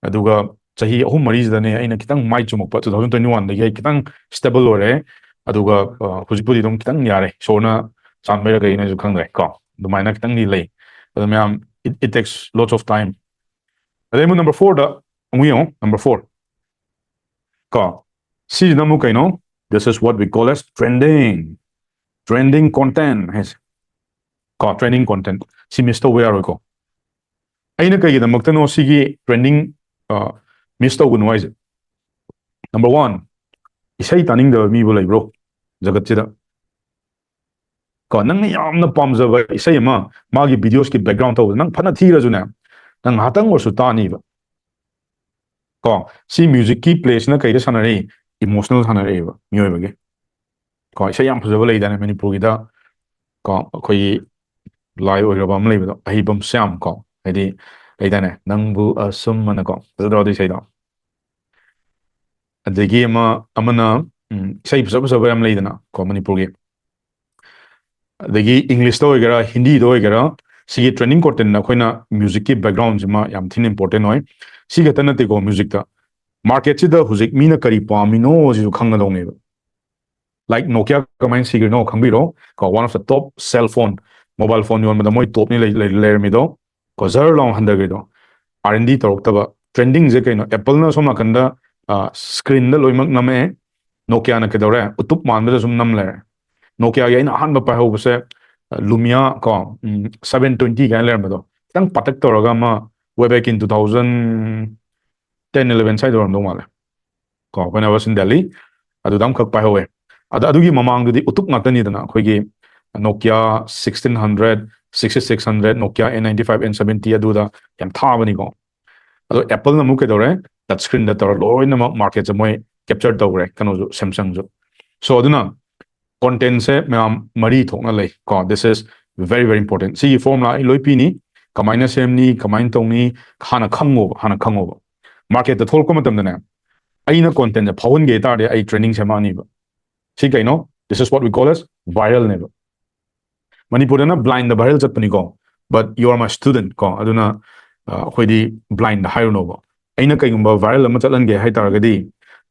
ꯑꯗꯨꯒ ꯆꯍꯤ ꯑꯍꯨꯝ ꯃꯔꯤꯁꯤꯗꯅꯦ ꯑꯩꯅ ꯈꯤꯇꯪ ꯃꯥꯏ ꯆꯨꯝꯃꯛꯄ꯫ Two thousand twenty one ꯗꯒꯤ ꯑꯩ ꯈꯤꯇꯪ stable ꯑꯣꯏꯔꯦ꯫ ꯑꯗꯨꯒ ꯑ, ꯍꯧꯖꯤꯛꯄꯨꯗꯤ ꯑꯗꯨꯝ ꯈꯤꯇꯪ ꯌꯥꯔꯦ, ꯏꯁꯣꯔꯅ ꯆꯥꯟꯕꯩꯔ ꯀꯩꯅꯣꯁꯨ ꯈꯪꯗ꯭ꯔꯦ ꯀꯣ꯫ ꯑꯗꯨꯃꯥꯏꯅ ꯈꯤꯇꯪꯗꯤ ꯂꯩ꯫ ꯑꯗꯣ ꯃꯌꯥꯝ, it, it takes lots of time. ꯑꯗꯩ ꯑꯃꯨꯛ number fourꯗ ꯑꯃꯨꯛ ꯌꯦꯡꯉꯣ, number four ꯀꯣ꯫ ꯁꯤꯁꯤꯅ ꯑꯃꯨꯛ ꯀꯩꯅꯣ? This is what we call as trending. Trending content ꯍꯥꯏꯁꯦ ꯀꯣ, trending content꯫ ꯁꯤ miss ꯇꯧꯕ ꯌꯥꯔꯣꯏꯀꯣ꯫ ꯑꯩꯅ ꯀꯩꯒꯤꯗꯃꯛꯇꯅꯣ ꯁꯤꯒꯤ trending miss ꯇꯧꯒꯅꯨ ꯍꯥꯏꯁꯦ? Number one, ꯏꯁꯩ ꯇꯥꯅꯤꯡꯗꯕ ꯃꯤꯕꯨ ꯂꯩꯕ꯭ꯔꯣ ꯖꯒꯠꯁꯤꯗ? ꯀꯣ, ꯅꯪꯅ ꯌꯥꯝꯅ ꯄꯥꯝꯖꯕ ꯏꯁꯩ ꯑꯃ, ꯃꯥꯒꯤ videosꯀꯤ background ꯇꯧꯕꯗ ꯅꯪ ꯐꯅ ꯊꯤꯔꯁꯨꯅꯦ, ꯅꯪ ꯉꯥꯏꯍꯥꯛꯇꯪ ꯑꯣꯏꯔꯁꯨ ꯇꯥꯅꯤꯕ꯫ ꯀꯣ, ꯁꯤ musicꯀꯤ placeꯅ ꯀꯩꯗ ꯁꯥꯟꯅꯔꯛꯏ? Emotional ꯁꯥꯟꯅꯔꯛꯏꯕ ꯃꯤꯑꯣꯏꯕꯒꯤ꯫ ꯀꯣ, ꯏꯁꯩ ꯌꯥꯝ ꯐꯖꯕ ꯂꯩꯗꯥꯏꯅꯦ ꯃꯅꯤꯄꯨꯔꯒꯤꯗ? ꯀꯣ, ꯑꯩꯈꯣꯏꯒꯤ ꯂꯥꯏ ꯑꯣꯏꯈ꯭ꯔꯕ ꯑꯃ ꯂꯩꯕꯗꯣ, ꯑꯍꯩꯕꯝ ꯁ꯭ꯌꯥꯝ ꯀꯣ, ꯍꯥꯏꯗꯤ ꯂꯩꯗꯥꯏꯅꯦ, "ꯅꯪꯕꯨ ꯑꯁꯨꯝ" ꯑꯅ ꯀꯣ, ꯐꯖꯗ꯭ꯔꯣ ꯑꯗꯨ ꯏꯁꯩꯗꯣ? ꯑꯗꯒꯤ ꯑꯃ, ꯑꯃꯅ, ꯎꯝ, ꯏꯁꯩ ꯐꯖ ꯐꯖꯕ ꯌꯥꯝ ꯂꯩꯗꯅ ꯀꯣ ꯃꯅꯤꯄꯨꯔꯒꯤ꯫ ꯑꯗꯒꯤ Englishꯇ ꯑꯣꯏꯒꯦꯔꯥ, ꯍꯤꯟꯗꯤꯗ ꯑꯣꯏꯒꯦꯔꯥ, ꯁꯤꯒꯤ trending contentꯅ ꯑꯩꯈꯣꯏꯅ musicꯀꯤ backgroundꯁꯤꯃ ꯌꯥꯝ ꯊꯤꯅ important ꯑꯣꯏ꯫ ꯁꯤ ꯈꯛꯇ ꯅꯠꯇꯦꯀꯣ, musicꯇ, marketꯁꯤꯗ ꯍꯧꯖꯤꯛ ꯃꯤꯅ ꯀꯔꯤ ꯄꯥꯝꯃꯤꯅꯣ ꯁꯤꯁꯨ ꯈꯪꯒꯗꯧꯅꯦꯕ꯫ Like Nokia ꯀꯃꯥꯏꯅ ꯁꯤꯈ꯭ꯔꯤꯅꯣ ꯈꯪꯕꯤꯔꯣ? ꯀꯣ, one of the top cell phone, mobile phone ꯌꯣꯟꯕꯗ ꯃꯣꯏ topꯅꯤ ꯂꯩ-, ꯂꯩ-, ꯂꯩꯔꯝꯃꯤꯗꯣ꯫ ꯀꯣ, ꯖꯔ ꯂꯥꯎ ꯍꯟꯊꯈ꯭ꯔꯤꯗꯣ꯫ R and D ꯇꯧꯔꯛꯇꯕ꯫ Trendingꯁꯦ ꯀꯩꯅꯣ? Appleꯅ ꯁꯣꯝ ꯅꯥꯀꯟꯗ, ꯑ, screenꯗ ꯂꯣꯏꯅꯃꯛ ꯅꯝꯃꯛꯑꯦ꯫ Nokiaꯅ ꯀꯩꯗꯧꯔꯦ? ꯎꯇꯨꯞ ꯃꯥꯟꯕꯗ ꯁꯨꯝ ꯅꯝ ꯂꯩꯔꯦ꯫ Nokiaꯒꯤ ꯑꯩꯅ ꯑꯍꯥꯟꯕ ꯄꯥꯏꯍꯧꯕꯁꯦ, ꯑ, Lumia ꯀꯣ, ꯎꯝ, seven twenty ꯀꯥꯏꯅ ꯂꯩꯔꯝꯕꯗꯣ꯫ ꯈꯤꯇꯪ ꯄꯥꯇꯛ ꯇꯧꯔꯒ ꯑꯃ way back in two thousand ten eleven ꯁ꯭ꯋꯥꯏꯗ ꯑꯣꯏꯔꯝꯗꯧ ꯃꯥꯜꯂꯦ꯫ ꯀꯣ, when I was in Delhi, ꯑꯗꯨꯗ ꯑꯃꯈꯛ ꯄꯥꯏꯍꯧꯋꯦ꯫ ꯑꯗ ꯑꯗꯨꯒꯤ ꯃꯃꯥꯡꯗꯨꯗꯤ ꯎꯇꯨꯞ ꯉꯥꯛꯇꯅꯤꯗꯅ, ꯑꯩꯈꯣꯏꯒꯤ Nokia sixteen hundred, sixty six hundred, Nokia N ninety five, N seventy ꯑꯗꯨꯗ ꯌꯥꯝ ꯊꯥꯕꯅꯤꯀꯣ꯫ ꯑꯗꯣ Appleꯅ ꯑꯃꯨꯛ ꯀꯩꯗꯧꯔꯦ? Touch screenꯗ ꯇꯧꯔ ꯂꯣꯏꯅꯃꯛ marketꯁꯦ ꯃꯣꯏ capture ꯇꯧꯈ꯭ꯔꯦ, ꯀꯩꯅꯣꯁꯨ, Samsungꯁꯨ꯫ So ꯑꯗꯨꯅ contentꯁꯦ ꯃꯌꯥꯝ ꯃꯔꯤ ꯊꯣꯛꯅ ꯂꯩ ꯀꯣ꯫ This is very, very important. ꯁꯤꯒꯤ formula ꯑꯩ ꯂꯣꯏ ꯄꯤꯅꯤ, ꯀꯃꯥꯏꯅ ꯁꯦꯝꯅꯤ, ꯀꯃꯥꯏꯅ ꯇꯧꯅꯤ, ꯍꯥꯟꯅ ꯈꯪꯉꯣꯕ, ꯍꯥꯟꯅ ꯈꯪꯉꯣꯕ꯫ Marketꯇ ꯊꯣꯛꯂꯛꯄ ꯃꯇꯝꯗꯅꯦ, ꯑꯩꯅ contentꯁꯦ ꯐꯥꯎꯍꯟꯒꯦ ꯍꯥꯏ ꯇꯥꯔꯗꯤ ꯑꯩ trending ꯁꯦꯝꯃꯛꯑꯅꯤꯕ꯫ ꯁꯤ ꯀꯩꯅꯣ? This is what we call as viralꯅꯦꯕ꯫ ꯃꯅꯤꯄꯨꯔꯗꯅ blindꯗ viral ꯆꯠꯄꯅꯤꯀꯣ, but you are my student ꯀꯣ, ꯑꯗꯨꯅ, ꯑ, ꯑꯩꯈꯣꯏꯗꯤ blindꯗ ꯍꯥꯏꯔꯨꯅꯣꯕ꯫ ꯑꯩꯅ ꯀꯩꯒꯨꯝꯕ viral ꯑꯃ ꯆꯠꯍꯟꯒꯦ ꯍꯥꯏ ꯇꯥꯔꯒꯗꯤ,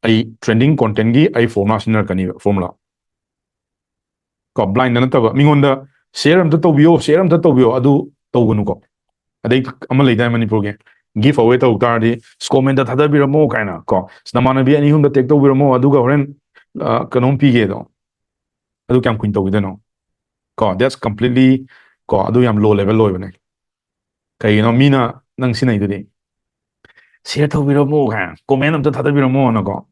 ꯑꯩ trending contentꯀꯤ ꯑꯩ formula ꯁꯤꯖꯤꯟꯅꯔꯛꯀꯅꯤꯕ, formula꯫ ꯀꯣ, blindꯇ ꯅꯠꯇꯕ, ꯃꯤꯉꯣꯟꯗ "Share ꯑꯝꯇ ꯇꯧꯕꯤꯌꯣ, share ꯑꯝꯇ ꯇꯧꯕꯤꯌꯣ", ꯑꯗꯨ ꯇꯧꯒꯅꯨꯀꯣ꯫ ꯑꯗꯩ ꯑꯃ ꯂꯩꯗꯥꯏ ꯃꯅꯤꯄꯨꯔꯒꯤ, give away ꯇꯧ ꯇꯥꯔꯗꯤ "Comment ꯊꯥꯗꯕꯤꯔꯝꯃꯣ" ꯀꯥꯏꯅ ꯀꯣ, "ꯅꯃꯥꯟꯅꯕꯤ ꯑꯅꯤ ꯑꯍꯨꯝꯗ tag ꯇꯧꯕꯤꯔꯝꯃꯣ, ꯑꯗꯨꯒ ꯍꯣꯔꯦꯟ, ꯑ, ꯀꯩꯅꯣꯝ ꯄꯤꯒꯦꯗꯣ"꯫ ꯑꯗꯨ ꯀꯌꯥꯝ ꯀꯨꯏꯅ ꯇꯧꯈꯤꯗꯣꯏꯅꯣ? ꯀꯣ, that's completely, ꯀꯣ, ꯑꯗꯨ ꯌꯥꯝ low level ꯑꯣꯏꯕꯅꯦ꯫ ꯀꯩꯒꯤꯅꯣ? ꯃꯤꯅ ꯅꯪ ꯁꯤꯟꯅꯩꯗꯨꯗꯤ, "Share ꯇꯧꯕꯤꯔꯝꯃꯣ" ꯀꯥꯏꯅ, "Comment ꯑꯝꯇ ꯊꯥꯗꯕꯤꯔꯝꯃꯣꯅꯀꯣ꯫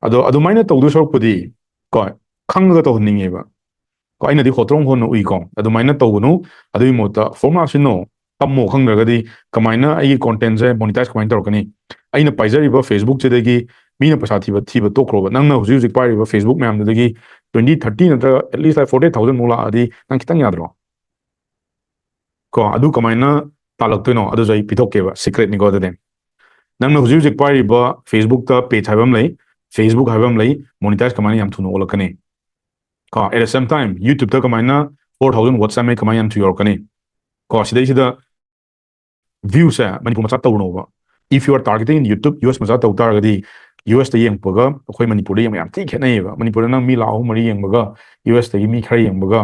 ꯑꯗꯣ ꯑꯗꯨꯃꯥꯏꯅ ꯇꯧꯗꯣꯏ ꯁꯔꯨꯛꯄꯨꯗꯤ, ꯀꯣ, ꯈꯪꯉꯒ ꯇꯧꯍꯟꯅꯤꯡꯉꯦꯕ꯫ ꯀꯣ, ꯑꯩꯅꯗꯤ ꯍꯣꯇ꯭ꯔꯣꯡ ꯍꯣꯟꯅ ꯎꯏꯀꯣ꯫ ꯑꯗꯨꯃꯥꯏꯅ ꯇꯧꯒꯅꯨ꯫ ꯑꯗꯨꯒꯤ ꯃꯍꯨꯠꯇ formula ꯁꯤꯖꯤꯟꯅꯧ꯫ ꯇꯝꯃꯣ꯫ ꯈꯪꯗ꯭ꯔꯒꯗꯤ ꯀꯃꯥꯏꯅ ꯑꯩꯒꯤ contentꯁꯦ monetize ꯀꯃꯥꯏꯅ ꯇꯧꯔꯛꯀꯅꯤ? ꯑꯩꯅ ꯄꯥꯏꯖꯔꯤꯕ Facebookꯁꯤꯗꯒꯤ ꯃꯤꯅ ꯄꯩꯁꯥ ꯊꯤꯕ, ꯊꯤꯕ ꯇꯣꯛꯈ꯭ꯔꯣꯕ꯫ ꯅꯪꯅ ꯍꯧꯖꯤꯛ ꯍꯧꯖꯤꯛ ꯄꯥꯏꯔꯤꯕ Facebook ꯃꯌꯥꯝꯗꯨꯗꯒꯤ twenty, thirty ꯅꯠꯇ꯭ꯔꯒ at least like forty thousand ꯃꯨꯛ ꯂꯥꯛꯑꯗꯤ ꯅꯪ ꯈꯤꯇꯪ ꯌꯥꯗ꯭ꯔꯣ? ꯀꯣ, ꯑꯗꯨ ꯀꯃꯥꯏꯅ ꯇꯥꯜꯂꯛꯇꯣꯏꯅꯣ? ꯑꯗꯨꯁꯨ ꯑꯩ ꯄꯤꯊꯣꯛꯀꯦꯕ, secretꯅꯤꯀꯣ꯫ ꯑꯗꯨꯗꯤ ꯅꯪꯅ ꯍꯧꯖꯤꯛ ꯍꯧꯖꯤꯛ ꯄꯥꯏꯔꯤꯕ Facebookꯇ page ꯍꯥꯏꯕ ꯑꯃ ꯂꯩ, Facebook ꯍꯥꯏꯕ ꯑꯃ ꯂꯩ, monetize ꯀꯃꯥꯏꯅ ꯌꯥꯝ ꯊꯨꯅ ꯑꯣꯜꯂꯛꯀꯅꯤ? ꯀꯣ, at the same time YouTubeꯇ ꯀꯃꯥꯏꯅ four thousand watch time ꯀꯃꯥꯏꯅ ꯌꯥꯝ ꯊꯨ ꯌꯧꯔꯛꯀꯅꯤ? ꯀꯣ, ꯁꯤꯗꯩꯁꯤꯗ viewꯁꯦ ꯃꯅꯤꯄꯨꯔ ꯃꯆꯥ ꯇꯧꯔꯨꯅꯣꯕ꯫ If you are targeting in YouTube, US ꯃꯆꯥ ꯇꯧ ꯇꯥꯔꯒꯗꯤ, USꯇ ꯌꯦꯡꯕꯒ ꯑꯩꯈꯣꯏ ꯃꯅꯤꯄꯨꯔꯗ ꯌꯦꯡꯕ ꯌꯥꯝ ꯊꯤ ꯈꯦꯠꯅꯩꯌꯦꯕ꯫ ꯃꯅꯤꯄꯨꯔꯗ ꯅꯪ ꯃꯤ ꯂꯥꯈ ꯑꯍꯨꯝ ꯃꯔꯤ ꯌꯦꯡꯕꯒ, USꯇꯒꯤ ꯃꯤ ꯈꯔ ꯌꯦꯡꯕꯒ,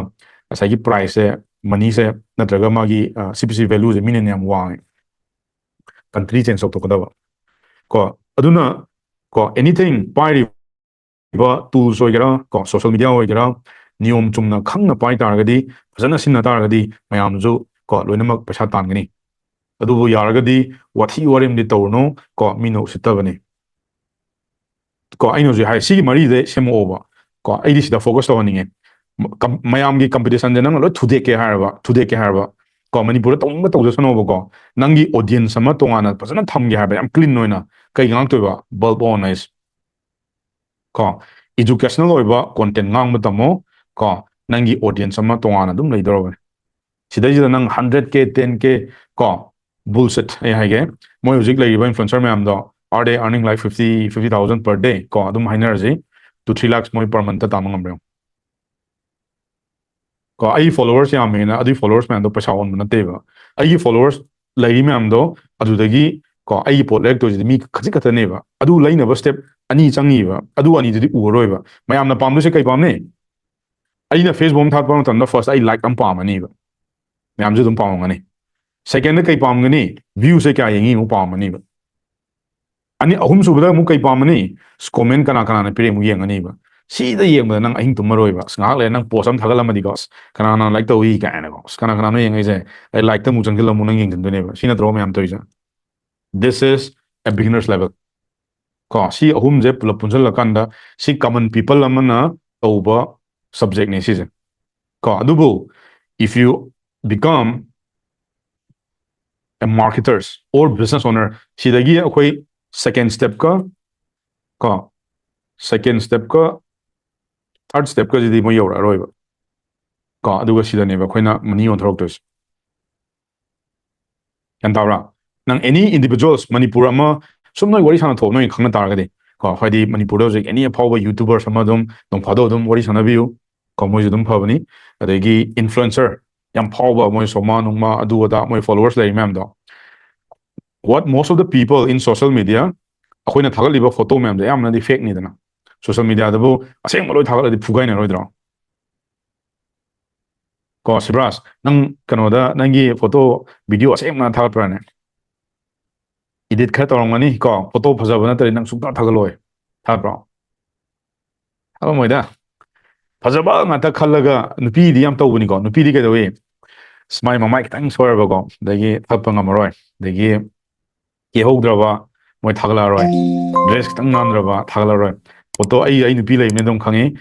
ꯉꯁꯥꯏꯒꯤ priceꯁꯦ, moneyꯁꯦ, ꯅꯠꯇ꯭ꯔꯒ ꯃꯥꯒꯤ, ꯑ, C P C valueꯁꯦ ꯃꯤꯅ ꯌꯥꯝ ꯋꯥꯡꯉꯦ꯫ Country change ꯇꯧꯊꯣꯛꯀꯗꯕ꯫ ꯀꯣ, ꯑꯗꯨꯅ, ꯀꯣ, anything ꯄꯥꯏꯔꯤꯕ tools ꯑꯣꯏꯒꯦꯔꯥ, ꯀꯣ, social media ꯑꯣꯏꯒꯦꯔꯥ, ꯅꯤꯌꯣꯝ ꯆꯨꯝꯅ ꯈꯪꯅ ꯄꯥꯏ ꯇꯥꯔꯒꯗꯤ, ꯐꯖꯅ ꯁꯤꯖꯤꯟꯅ ꯇꯥꯔꯒꯗꯤ, ꯃꯌꯥꯝꯁꯨ, ꯀꯣ, ꯂꯣꯏꯅꯃꯛ ꯄꯩꯁꯥ ꯇꯥꯟꯒꯅꯤ꯫ ꯑꯗꯨꯕꯨ ꯌꯥꯔꯒꯗꯤ ꯋꯥꯊꯤ ꯋꯥꯔꯦꯝꯗꯤ ꯇꯧꯔꯨꯅꯨ, ꯀꯣ, ꯃꯤꯅ ꯎꯁꯤꯠꯇꯕꯅꯤ꯫ ꯀꯣ, ꯑꯩꯅ ꯍꯧꯖꯤꯛ ꯍꯥꯏ, ꯁꯤꯒꯤ ꯃꯔꯤꯁꯦ ꯁꯦꯝꯃꯛꯑꯣꯕ꯫ ꯀꯣ, ꯑꯩꯗꯤ ꯁꯤꯗ focus ꯇꯧꯍꯟꯅꯤꯡꯉꯦ꯫ ꯃ-, ꯀꯝ-, ꯃꯌꯥꯝꯒꯤ competitionꯁꯦ ꯅꯪꯅ ꯂꯣꯏ ꯊꯨꯗꯦꯛꯀꯦ ꯍꯥꯏꯔꯕ, ꯊꯨꯗꯦꯛꯀꯦ ꯍꯥꯏꯔꯕ, ꯀꯣ, ꯃꯅꯤꯄꯨꯔꯗ ꯇꯧꯅꯤꯡꯕ ꯇꯧꯖꯁꯅꯣꯕꯀꯣ꯫ ꯅꯪꯒꯤ audience ꯑꯃ ꯇꯣꯉꯥꯟꯅ ꯐꯖꯅ ꯊꯝꯒꯦ ꯍꯥꯏꯕ, ꯌꯥꯝ clean ꯑꯣꯏꯅ꯫ ꯀꯩ ꯉꯥꯡꯉꯛꯇꯣꯏꯕ? Bulb on eyes꯫ ꯀꯣ, educational ꯑꯣꯏꯕ content ꯉꯥꯡꯕ ꯇꯝꯃꯣ꯫ ꯀꯣ, ꯅꯪꯒꯤ audience ꯑꯃ ꯇꯣꯉꯥꯟꯅ ꯑꯗꯨꯝ ꯂꯩꯗꯧꯔꯕꯅꯤ꯫ ꯁꯤꯗꯩꯁꯤꯗ ꯅꯪ hundred K, ten K, ꯀꯣ, bullshit ꯑꯩ ꯍꯥꯏꯒꯦ꯫ ꯃꯣꯏ ꯍꯧꯖꯤꯛ ꯂꯩꯔꯤꯕ influencer ꯃꯌꯥꯝꯗꯣ, are they earning like fifty, fifty thousand per day? ꯀꯣ, ꯑꯗꯨꯝ ꯍꯥꯏꯅꯔꯁꯤ꯫ Two, three lakhs ꯃꯣꯏ per monthꯇ ꯇꯥꯟꯕ ꯉꯝꯕ꯭ꯔꯥ ꯌꯦꯡꯉꯣ꯫ ꯀꯣ, ꯑꯩ followers ꯌꯥꯝꯃꯦꯅ ꯑꯗꯨꯒꯤ followers ꯃꯌꯥꯝꯗꯣ ꯄꯩꯁꯥ ꯑꯣꯟꯕ ꯅꯠꯇꯦꯕ꯫ ꯑꯩꯒꯤ followers ꯂꯩꯔꯤ ꯃꯌꯥꯝꯗꯣ ꯑꯗꯨꯗꯒꯤ ꯀꯣ, ꯑꯩꯒꯤ ꯄꯣꯠ ꯂꯩꯔꯛꯇꯣꯏꯁꯤꯗꯤ ꯃꯤ ꯈꯖꯤꯛ ꯈꯛꯇꯅꯦꯕ꯫ ꯑꯗꯨ ꯂꯩꯅꯕ step ꯑꯅꯤ ꯆꯪꯉꯤꯕ꯫ ꯑꯗꯨ ꯑꯅꯤꯗꯨꯗꯤ ꯎꯔꯔꯣꯏꯕ꯫ ꯃꯌꯥꯝꯅ ꯄꯥꯝꯗꯣꯏꯁꯦ ꯀꯩ ꯄꯥꯝꯅꯤ? ꯑꯩꯅ Facebook ꯑꯃ ꯊꯥꯒꯠꯄ ꯃꯇꯝꯗ first ꯑꯩ like ꯑꯃ ꯄꯥꯝꯃꯅꯤꯕ꯫ ꯃꯌꯥꯝꯁꯨ ꯑꯗꯨꯝ ꯄꯥꯝꯃꯝꯒꯅꯤ꯫ Secondꯗ ꯀꯩ ꯄꯥꯝꯒꯅꯤ? Viewꯁꯦ ꯀꯌꯥ ꯌꯦꯡꯉꯤ ꯑꯃꯨꯛ ꯄꯥꯝꯃꯅꯤꯕ꯫ ꯑꯅꯤ, ꯑꯍꯨꯝ ꯁꯨꯕꯗ ꯑꯃꯨꯛ ꯀꯩ ꯄꯥꯝꯃꯅꯤ? Comment ꯀꯅꯥ ꯀꯅꯥꯅ ꯄꯤꯔꯦ ꯑꯃꯨꯛ ꯌꯦꯡꯉꯅꯤꯕ꯫ ꯁꯤꯗ ꯌꯦꯡꯕꯗ ꯅꯪ ꯑꯍꯤꯡ ꯇꯨꯝꯃꯔꯣꯏꯕ꯫ ꯑꯁ, ꯉꯥꯏꯍꯥꯛ ꯂꯩꯔ ꯅꯪ post ꯑꯃ ꯊꯥꯒꯠꯂꯝꯃꯗꯤꯀꯣ, "ꯑꯁ, ꯀꯅꯥ ꯀꯅꯥ like ꯇꯧꯏ?" ꯀꯥꯏꯅꯀꯣ꯫ "ꯑꯁ, ꯀꯅꯥ ꯀꯅꯥꯅꯣ ꯌꯦꯡꯉꯛꯏꯁꯦ?" ꯑꯩ likeꯇ ꯑꯃꯨꯛ ꯆꯪꯁꯤꯜꯂ ꯑꯃꯨꯛ ꯅꯪ ꯌꯦꯡꯁꯤꯟꯗꯣꯏꯅꯦꯕ꯫ ꯁꯤ ꯅꯠꯇ꯭ꯔꯣ ꯃꯌꯥꯝ ꯇꯧꯔꯤꯁꯦ? This is a beginner's level. ꯀꯣ, ꯁꯤ ꯑꯍꯨꯝꯁꯦ ꯄꯨꯂꯞ ꯄꯨꯟꯁꯤꯜꯂꯀꯥꯟꯗ ꯁꯤ common people ꯑꯃꯅ ꯇꯧꯕ subjectꯅꯦ ꯁꯤꯁꯦ꯫ ꯀꯣ, ꯑꯗꯨꯕꯨ if you become a marketers or business owner, ꯁꯤꯗꯒꯤ ꯑꯩꯈꯣꯏ second stepꯀ, ꯀꯣ, second stepꯀ third stepꯀꯁꯤꯗꯤ ꯃꯣꯏ ꯌꯧꯔꯛꯑꯔꯣꯏꯕ꯫ ꯀꯣ, ꯑꯗꯨꯒ ꯁꯤꯗꯅꯦꯕ ꯑꯩꯈꯣꯏꯅ money ꯌꯣꯟꯊꯣꯔꯛꯇꯣꯏꯁꯦ꯫ ꯒ꯭ꯌꯥꯟ ꯇꯥꯕ꯭ꯔꯥ? ꯅꯪ any individuals ꯃꯅꯤꯄꯨꯔ ꯑꯃ ꯁꯨꯝ ꯅꯣꯏ ꯋꯥꯔꯤ ꯁꯥꯟꯅ ꯊꯣꯛꯑꯣ, ꯅꯣꯏ ꯈꯪꯅ ꯇꯥꯔꯒꯗꯤ꯫ ꯀꯣ, ꯍꯥꯏꯗꯤ ꯃꯅꯤꯄꯨꯔꯗ ꯍꯧꯖꯤꯛ any ꯑꯐꯥꯎꯕ YouTubers ꯑꯃ ꯑꯗꯨꯝ ꯅꯣꯡ ꯐꯥꯗꯣꯛ ꯑꯗꯨꯝ ꯋꯥꯔꯤ ꯁꯥꯟꯅꯕꯤꯌꯨ꯫ ꯀꯣ, ꯃꯣꯏꯁꯨ ꯑꯗꯨꯝ ꯐꯕꯅꯤ꯫ ꯑꯗꯒꯤ influencer ꯌꯥꯝ ꯐꯥꯎꯕ, ꯃꯣꯏ ꯁꯣꯃꯥ ꯅꯨꯡꯃꯥ ꯑꯗꯨ ꯑꯗꯥ, ꯃꯣꯏ followers ꯂꯩꯔꯤ ꯃꯌꯥꯝꯗꯣ꯫ What most of the people in social media, ꯑꯩꯈꯣꯏꯅ ꯊꯥꯒꯠꯂꯤꯕ photo ꯃꯌꯥꯝꯁꯦ ꯑꯌꯥꯝꯕꯅꯗꯤ fakeꯅꯤꯗꯅ꯫ Social mediaꯗꯕꯨ ꯑꯁꯦꯡꯕ ꯂꯣꯏ ꯊꯥꯒꯠꯂꯗꯤ ꯐꯨꯒꯥꯏꯅꯔꯣꯏꯗ꯭ꯔꯣ? ꯀꯣ, ꯁꯤꯕ꯭ꯔꯥꯖ, ꯅꯪ ꯀꯩꯅꯣꯗ ꯅꯪꯒꯤ photo video ꯑꯁꯦꯡꯕ ꯊꯥꯒꯠꯄ꯭ꯔꯥꯅꯦ? Edit ꯈꯔ ꯇꯧꯔꯝꯒꯅꯤ ꯀꯣ, photo ꯐꯖꯕ ꯅꯠꯇ꯭ꯔꯗꯤ ꯅꯪ ꯁꯨꯡꯊꯥ ꯊꯥꯒꯠꯂꯣꯏ꯫ ꯊꯥꯒꯠꯄ꯭ꯔꯣ? ꯊꯥꯒꯠꯂꯝꯃꯣꯏꯗ꯫ ꯐꯖꯕ ꯉꯥꯛꯇ ꯈꯜꯂꯒ, ꯅꯨꯄꯤꯗꯤ ꯌꯥꯝ ꯇꯧꯕꯅꯤꯀꯣ꯫ ꯅꯨꯄꯤꯗꯤ ꯀꯩꯗꯧꯏ? ꯑꯁ, ꯃꯥꯏ ꯃꯃꯥꯏ ꯈꯤꯇꯪ ꯁꯣꯏꯔꯕꯀꯣ, ꯑꯗꯒꯤ ꯊꯥꯒꯠꯄ ꯉꯝꯃꯔꯣꯏ, ꯑꯗꯒꯤ ꯀꯦꯍꯧꯗ꯭ꯔꯕ ꯃꯣꯏ ꯊꯥꯒꯠꯂꯛꯑꯔꯣꯏ, dress ꯈꯤꯇꯪ ꯅꯥꯟꯗ꯭ꯔꯕ ꯊꯥꯒꯠꯂꯛꯑꯔꯣꯏ꯫ Photo ꯑꯩ, ꯑꯩ ꯅꯨꯄꯤ ꯂꯩꯕꯅꯤ ꯑꯗꯨꯝ ꯈꯪꯉꯤ,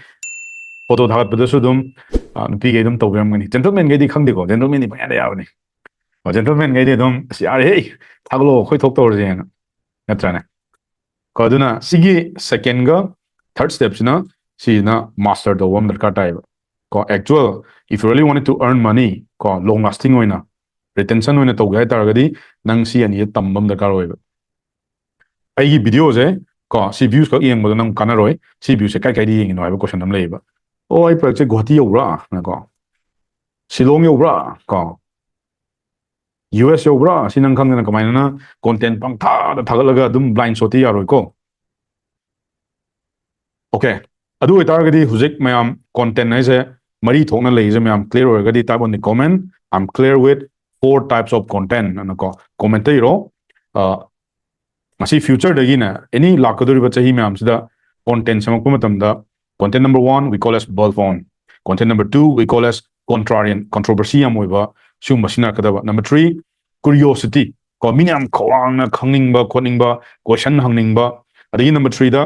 photo ꯊꯥꯒꯠꯄꯗꯁꯨ ꯑꯗꯨꯝ, ꯑ, ꯅꯨꯄꯤꯈꯩ ꯑꯗꯨꯝ ꯇꯧꯕꯤꯔꯝꯒꯅꯤ꯫ Gentlemanꯈꯩꯗꯤ ꯈꯪꯗꯦꯀꯣ, gentlemanꯗꯤ ꯄꯪꯌꯥꯗ ꯌꯥꯕꯅꯤ꯫ ꯑꯣ, gentlemanꯈꯩꯗꯤ ꯑꯗꯨꯝ, "ꯑꯁ, ꯌꯥꯔꯦꯍꯦ, ꯊꯥꯒꯠꯂꯛꯑꯣ, ꯑꯩꯈꯣꯏ ꯊꯣꯛ ꯇꯧꯔꯁꯦꯅ", ꯅꯠꯇ꯭ꯔꯥꯅꯦ? ꯀꯣ, ꯑꯗꯨꯅ ꯁꯤꯒꯤ secondꯒ third stepꯁꯤꯅ, ꯁꯤꯁꯤꯅ master ꯇꯧꯕ ꯑꯃ ꯗꯔꯀꯥꯔ ꯇꯥꯏꯌꯦꯕ꯫ ꯀꯣ, actual, if you really wanted to earn money, ꯀꯣ, long lasting ꯑꯣꯏꯅ, retention ꯑꯣꯏꯅ ꯇꯧꯒꯦ ꯍꯥꯏ ꯇꯥꯔꯒꯗꯤ, ꯅꯪ ꯁꯤ ꯑꯅꯤꯁꯦ ꯇꯝꯕ ꯑꯃ ꯗꯔꯀꯥꯔ ꯑꯣꯏꯌꯦꯕ꯫ ꯑꯩꯒꯤ videoꯁꯦ, ꯀꯣ, ꯁꯤ views ꯈꯛ ꯌꯦꯡꯕꯗ ꯅꯪ ꯀꯥꯟꯅꯔꯣꯏ꯫ ꯁꯤ viewꯁꯦ ꯀꯥꯏ ꯀꯥꯏꯗ ꯌꯦꯡꯉꯤꯅꯣ ꯍꯥꯏꯕ question ꯑꯃ ꯂꯩꯌꯦꯕ꯫ "ꯑꯣ, ꯑꯩ productꯁꯦ ꯒꯨꯍꯥꯇꯤ ꯌꯧꯕ꯭ꯔꯥ?" ꯅꯀꯣ, "ꯁꯤꯂꯣꯡ ꯌꯧꯕ꯭ꯔꯥ?" ꯀꯣ, ꯌꯨ ꯑꯦꯁ ꯌꯧꯕ꯭ꯔꯥ? ꯁꯤ ꯅꯪ ꯈꯪꯗꯅ ꯀꯃꯥꯏꯅ content ꯄꯪꯊꯥꯗ ꯊꯥꯒꯠꯂꯒ ꯑꯗꯨꯝ blind shot ꯇꯤ ꯌꯥꯔꯣꯏꯀꯣ꯫ Okay, ꯑꯗꯨ ꯑꯣꯏꯇꯥꯔꯒꯗꯤ ꯍꯧꯖꯤꯛ ꯃꯌꯥꯝ content ꯍꯥꯏꯁꯦ ꯃꯔꯤ ꯊꯣꯛꯅ ꯂꯩꯔꯤꯁꯦ ꯃꯌꯥꯝ clear ꯑꯣꯏꯔꯒꯗꯤ type on the comment, "I'm clear with four types of content" ꯑꯅꯀꯣ comment ꯇ ꯏꯔꯣ꯫ ꯑ, ꯃꯁꯤ future ꯗꯒꯤꯅꯦ, any ꯂꯥꯛꯀꯗꯧꯔꯤꯕ ꯆꯍꯤ ꯃꯌꯥꯝꯁꯤꯗ content ꯁꯦꯝꯃꯛꯄ ꯃꯇꯝꯗ, content number one we call as bulb on, content number two we call as contrarian, controversy ꯌꯥꯝ ꯑꯣꯏꯕ, ꯁꯤꯒꯨꯝꯕ ꯁꯤꯖꯤꯟꯅꯔꯛꯀꯗꯕ꯫ Number three, curiosity, ꯀꯣ, ꯃꯤꯅ ꯌꯥꯝ ꯈꯧꯔꯥꯡꯅ ꯈꯪꯅꯤꯡꯕ ꯈꯣꯠꯅꯤꯡꯕ, question ꯍꯪꯅꯤꯡꯕ꯫ ꯑꯗꯒꯤ number three ꯗ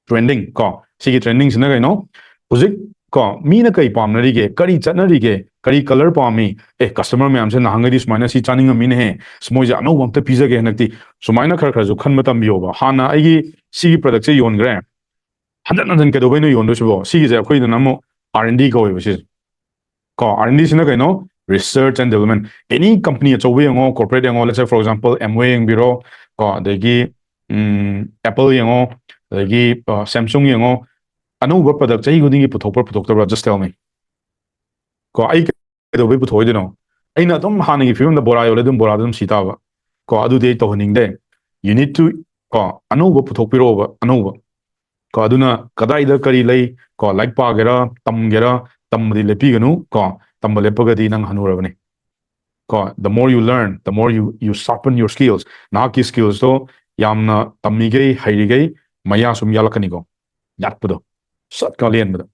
trending, ꯀꯣ, ꯁꯤꯒꯤ trending ꯁꯤꯅ ꯀꯩꯅꯣ? ꯍꯧꯖꯤꯛ, ꯀꯣ, ꯃꯤꯅ ꯀꯔꯤ ꯄꯥꯝꯅꯔꯤꯒꯦ, ꯀꯔꯤ ꯆꯠꯅꯔꯤꯒꯦ, ꯀꯔꯤ color ꯄꯥꯝꯃꯤ? ꯑꯦ, customer ꯃꯌꯥꯝꯁꯦ ꯅꯍꯥꯟꯒꯩꯗꯤ ꯁꯨꯃꯥꯏꯅ ꯁꯤ ꯆꯥꯅꯤꯡꯉꯝꯃꯤꯅꯦꯍꯦ, ꯑꯁ, ꯃꯣꯏꯁꯦ ꯑꯅꯧꯕ ꯑꯝꯇ ꯄꯤꯖꯒꯦ ꯍꯟꯗꯛꯇꯤ꯫ ꯁꯨꯃꯥꯏꯅ ꯈꯔ ꯈꯔꯁꯨ ꯈꯟꯕ ꯇꯝꯕꯤꯌꯣꯕ꯫ ꯍꯥꯟꯅ ꯑꯩꯒꯤ ꯁꯤꯒꯤ product ꯁꯦ ꯌꯣꯟꯈ꯭ꯔꯦ, ꯍꯟꯖꯟ ꯍꯟꯖꯟ ꯀꯩꯗꯧꯕꯩꯅꯣ ꯌꯣꯟꯗꯣꯏꯁꯤꯕꯣ? ꯁꯤꯒꯤꯁꯦ ꯑꯩꯈꯣꯏꯗꯅ ꯑꯃꯨꯛ R and D ꯀꯧꯋꯦꯕ ꯁꯤꯁꯦ꯫ ꯀꯣ, R and D ꯁꯤꯅ ꯀꯩꯅꯣ? Research and development. Any company ꯑꯆꯧꯕ ꯌꯦꯡꯉꯣ, corporate ꯌꯦꯡꯉꯣ, let's say for example Amway ꯌꯦꯡꯕꯤꯔꯣ, ꯀꯣ, ꯑꯗꯒꯤ, ꯎꯝ, Apple ꯌꯦꯡꯉꯣ, ꯑꯗꯒꯤ, ꯑ, Samsung ꯌꯦꯡꯉꯣ, ꯑꯅꯧꯕ product ꯆꯍꯤ ꯈꯨꯗꯤꯡꯒꯤ ꯄꯨꯊꯣꯛꯄ꯭ꯔꯥ ꯄꯨꯊꯣꯛꯇꯕ꯭ꯔꯥ? Just tell me. ꯀꯣ, ꯑꯩ ꯀꯩꯗꯧꯕꯩ ꯄꯨꯊꯣꯛꯑꯣꯏꯗꯣꯏꯅꯣ? ꯑꯩꯅ ꯑꯗꯨꯝ ꯍꯥꯟꯅꯒꯤ ꯐꯤꯕꯝꯗ ꯕꯣꯔꯥ ꯌꯣꯜꯂꯦ, ꯑꯗꯨꯝ ꯕꯣꯔꯥꯗ ꯑꯗꯨꯝ ꯁꯤ ꯇꯥꯕ꯫ ꯀꯣ, ꯑꯗꯨꯗꯤ ꯑꯩ ꯇꯧꯍꯟꯅꯤꯡꯗꯦ꯫ You need to, ꯀꯣ, ꯑꯅꯧꯕ ꯄꯨꯊꯣꯛꯄꯤꯔꯛꯑꯣꯕ, ꯑꯅꯧꯕ꯫ ꯀꯣ, ꯑꯗꯨꯅ ꯀꯗꯥꯏꯗ ꯀꯔꯤ ꯂꯩ? ꯀꯣ, ꯂꯥꯏꯔꯤꯛ ꯄꯥꯒꯦꯔꯥ, ꯇꯝꯒꯦꯔꯥ, ꯇꯝꯕꯗꯤ ꯂꯦꯞꯄꯤꯒꯅꯨ꯫ ꯀꯣ, ꯇꯝꯕ ꯂꯦꯞꯄꯒꯗꯤ ꯅꯪ ꯍꯅꯨꯔꯕꯅꯤ꯫ ꯀꯣ, the more you learn, the more you, you sharpen your skills. ꯅꯍꯥꯛꯀꯤ skills ꯇꯣ ꯌꯥꯝꯅ ꯇꯝꯃꯤꯈꯩ, ꯍꯩꯔꯤꯈꯩ ꯃꯌꯥ ꯁꯨꯝ ꯌꯥꯜꯂꯛꯀꯅꯤꯀꯣ꯫ ꯌꯥꯠꯄꯗꯣ, ꯁꯠ ꯀꯥꯂꯦꯟꯕꯗ꯫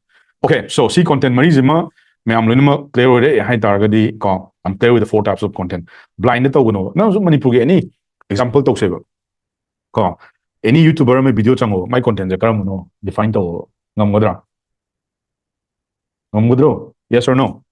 Okay, so ꯁꯤ content ꯃꯔꯤꯁꯤꯃ ꯃꯌꯥꯝ ꯂꯣꯏꯅꯃꯛ clear ꯑꯣꯏꯔꯦ ꯍꯥꯏ ꯇꯥꯔꯒꯗꯤ, ꯀꯣ, I'm clear with the four types of content. Blind ꯇꯧꯒꯅꯣꯕ꯫ ꯅꯪꯁꯨ ꯃꯅꯤꯄꯨꯔꯒꯤ any example ꯇꯧꯁꯦꯕ, ꯀꯣ, any YouTuber ꯑꯃ video ꯆꯪꯉꯣꯕ, ꯃꯥꯏ content ꯁꯦ ꯀꯔꯝꯕꯅꯣ define ꯇꯧꯑꯣꯕ꯫ ꯉꯝꯒꯗ꯭ꯔꯥ? ꯉꯝꯒꯗ꯭ꯔꯣ? Yes or no?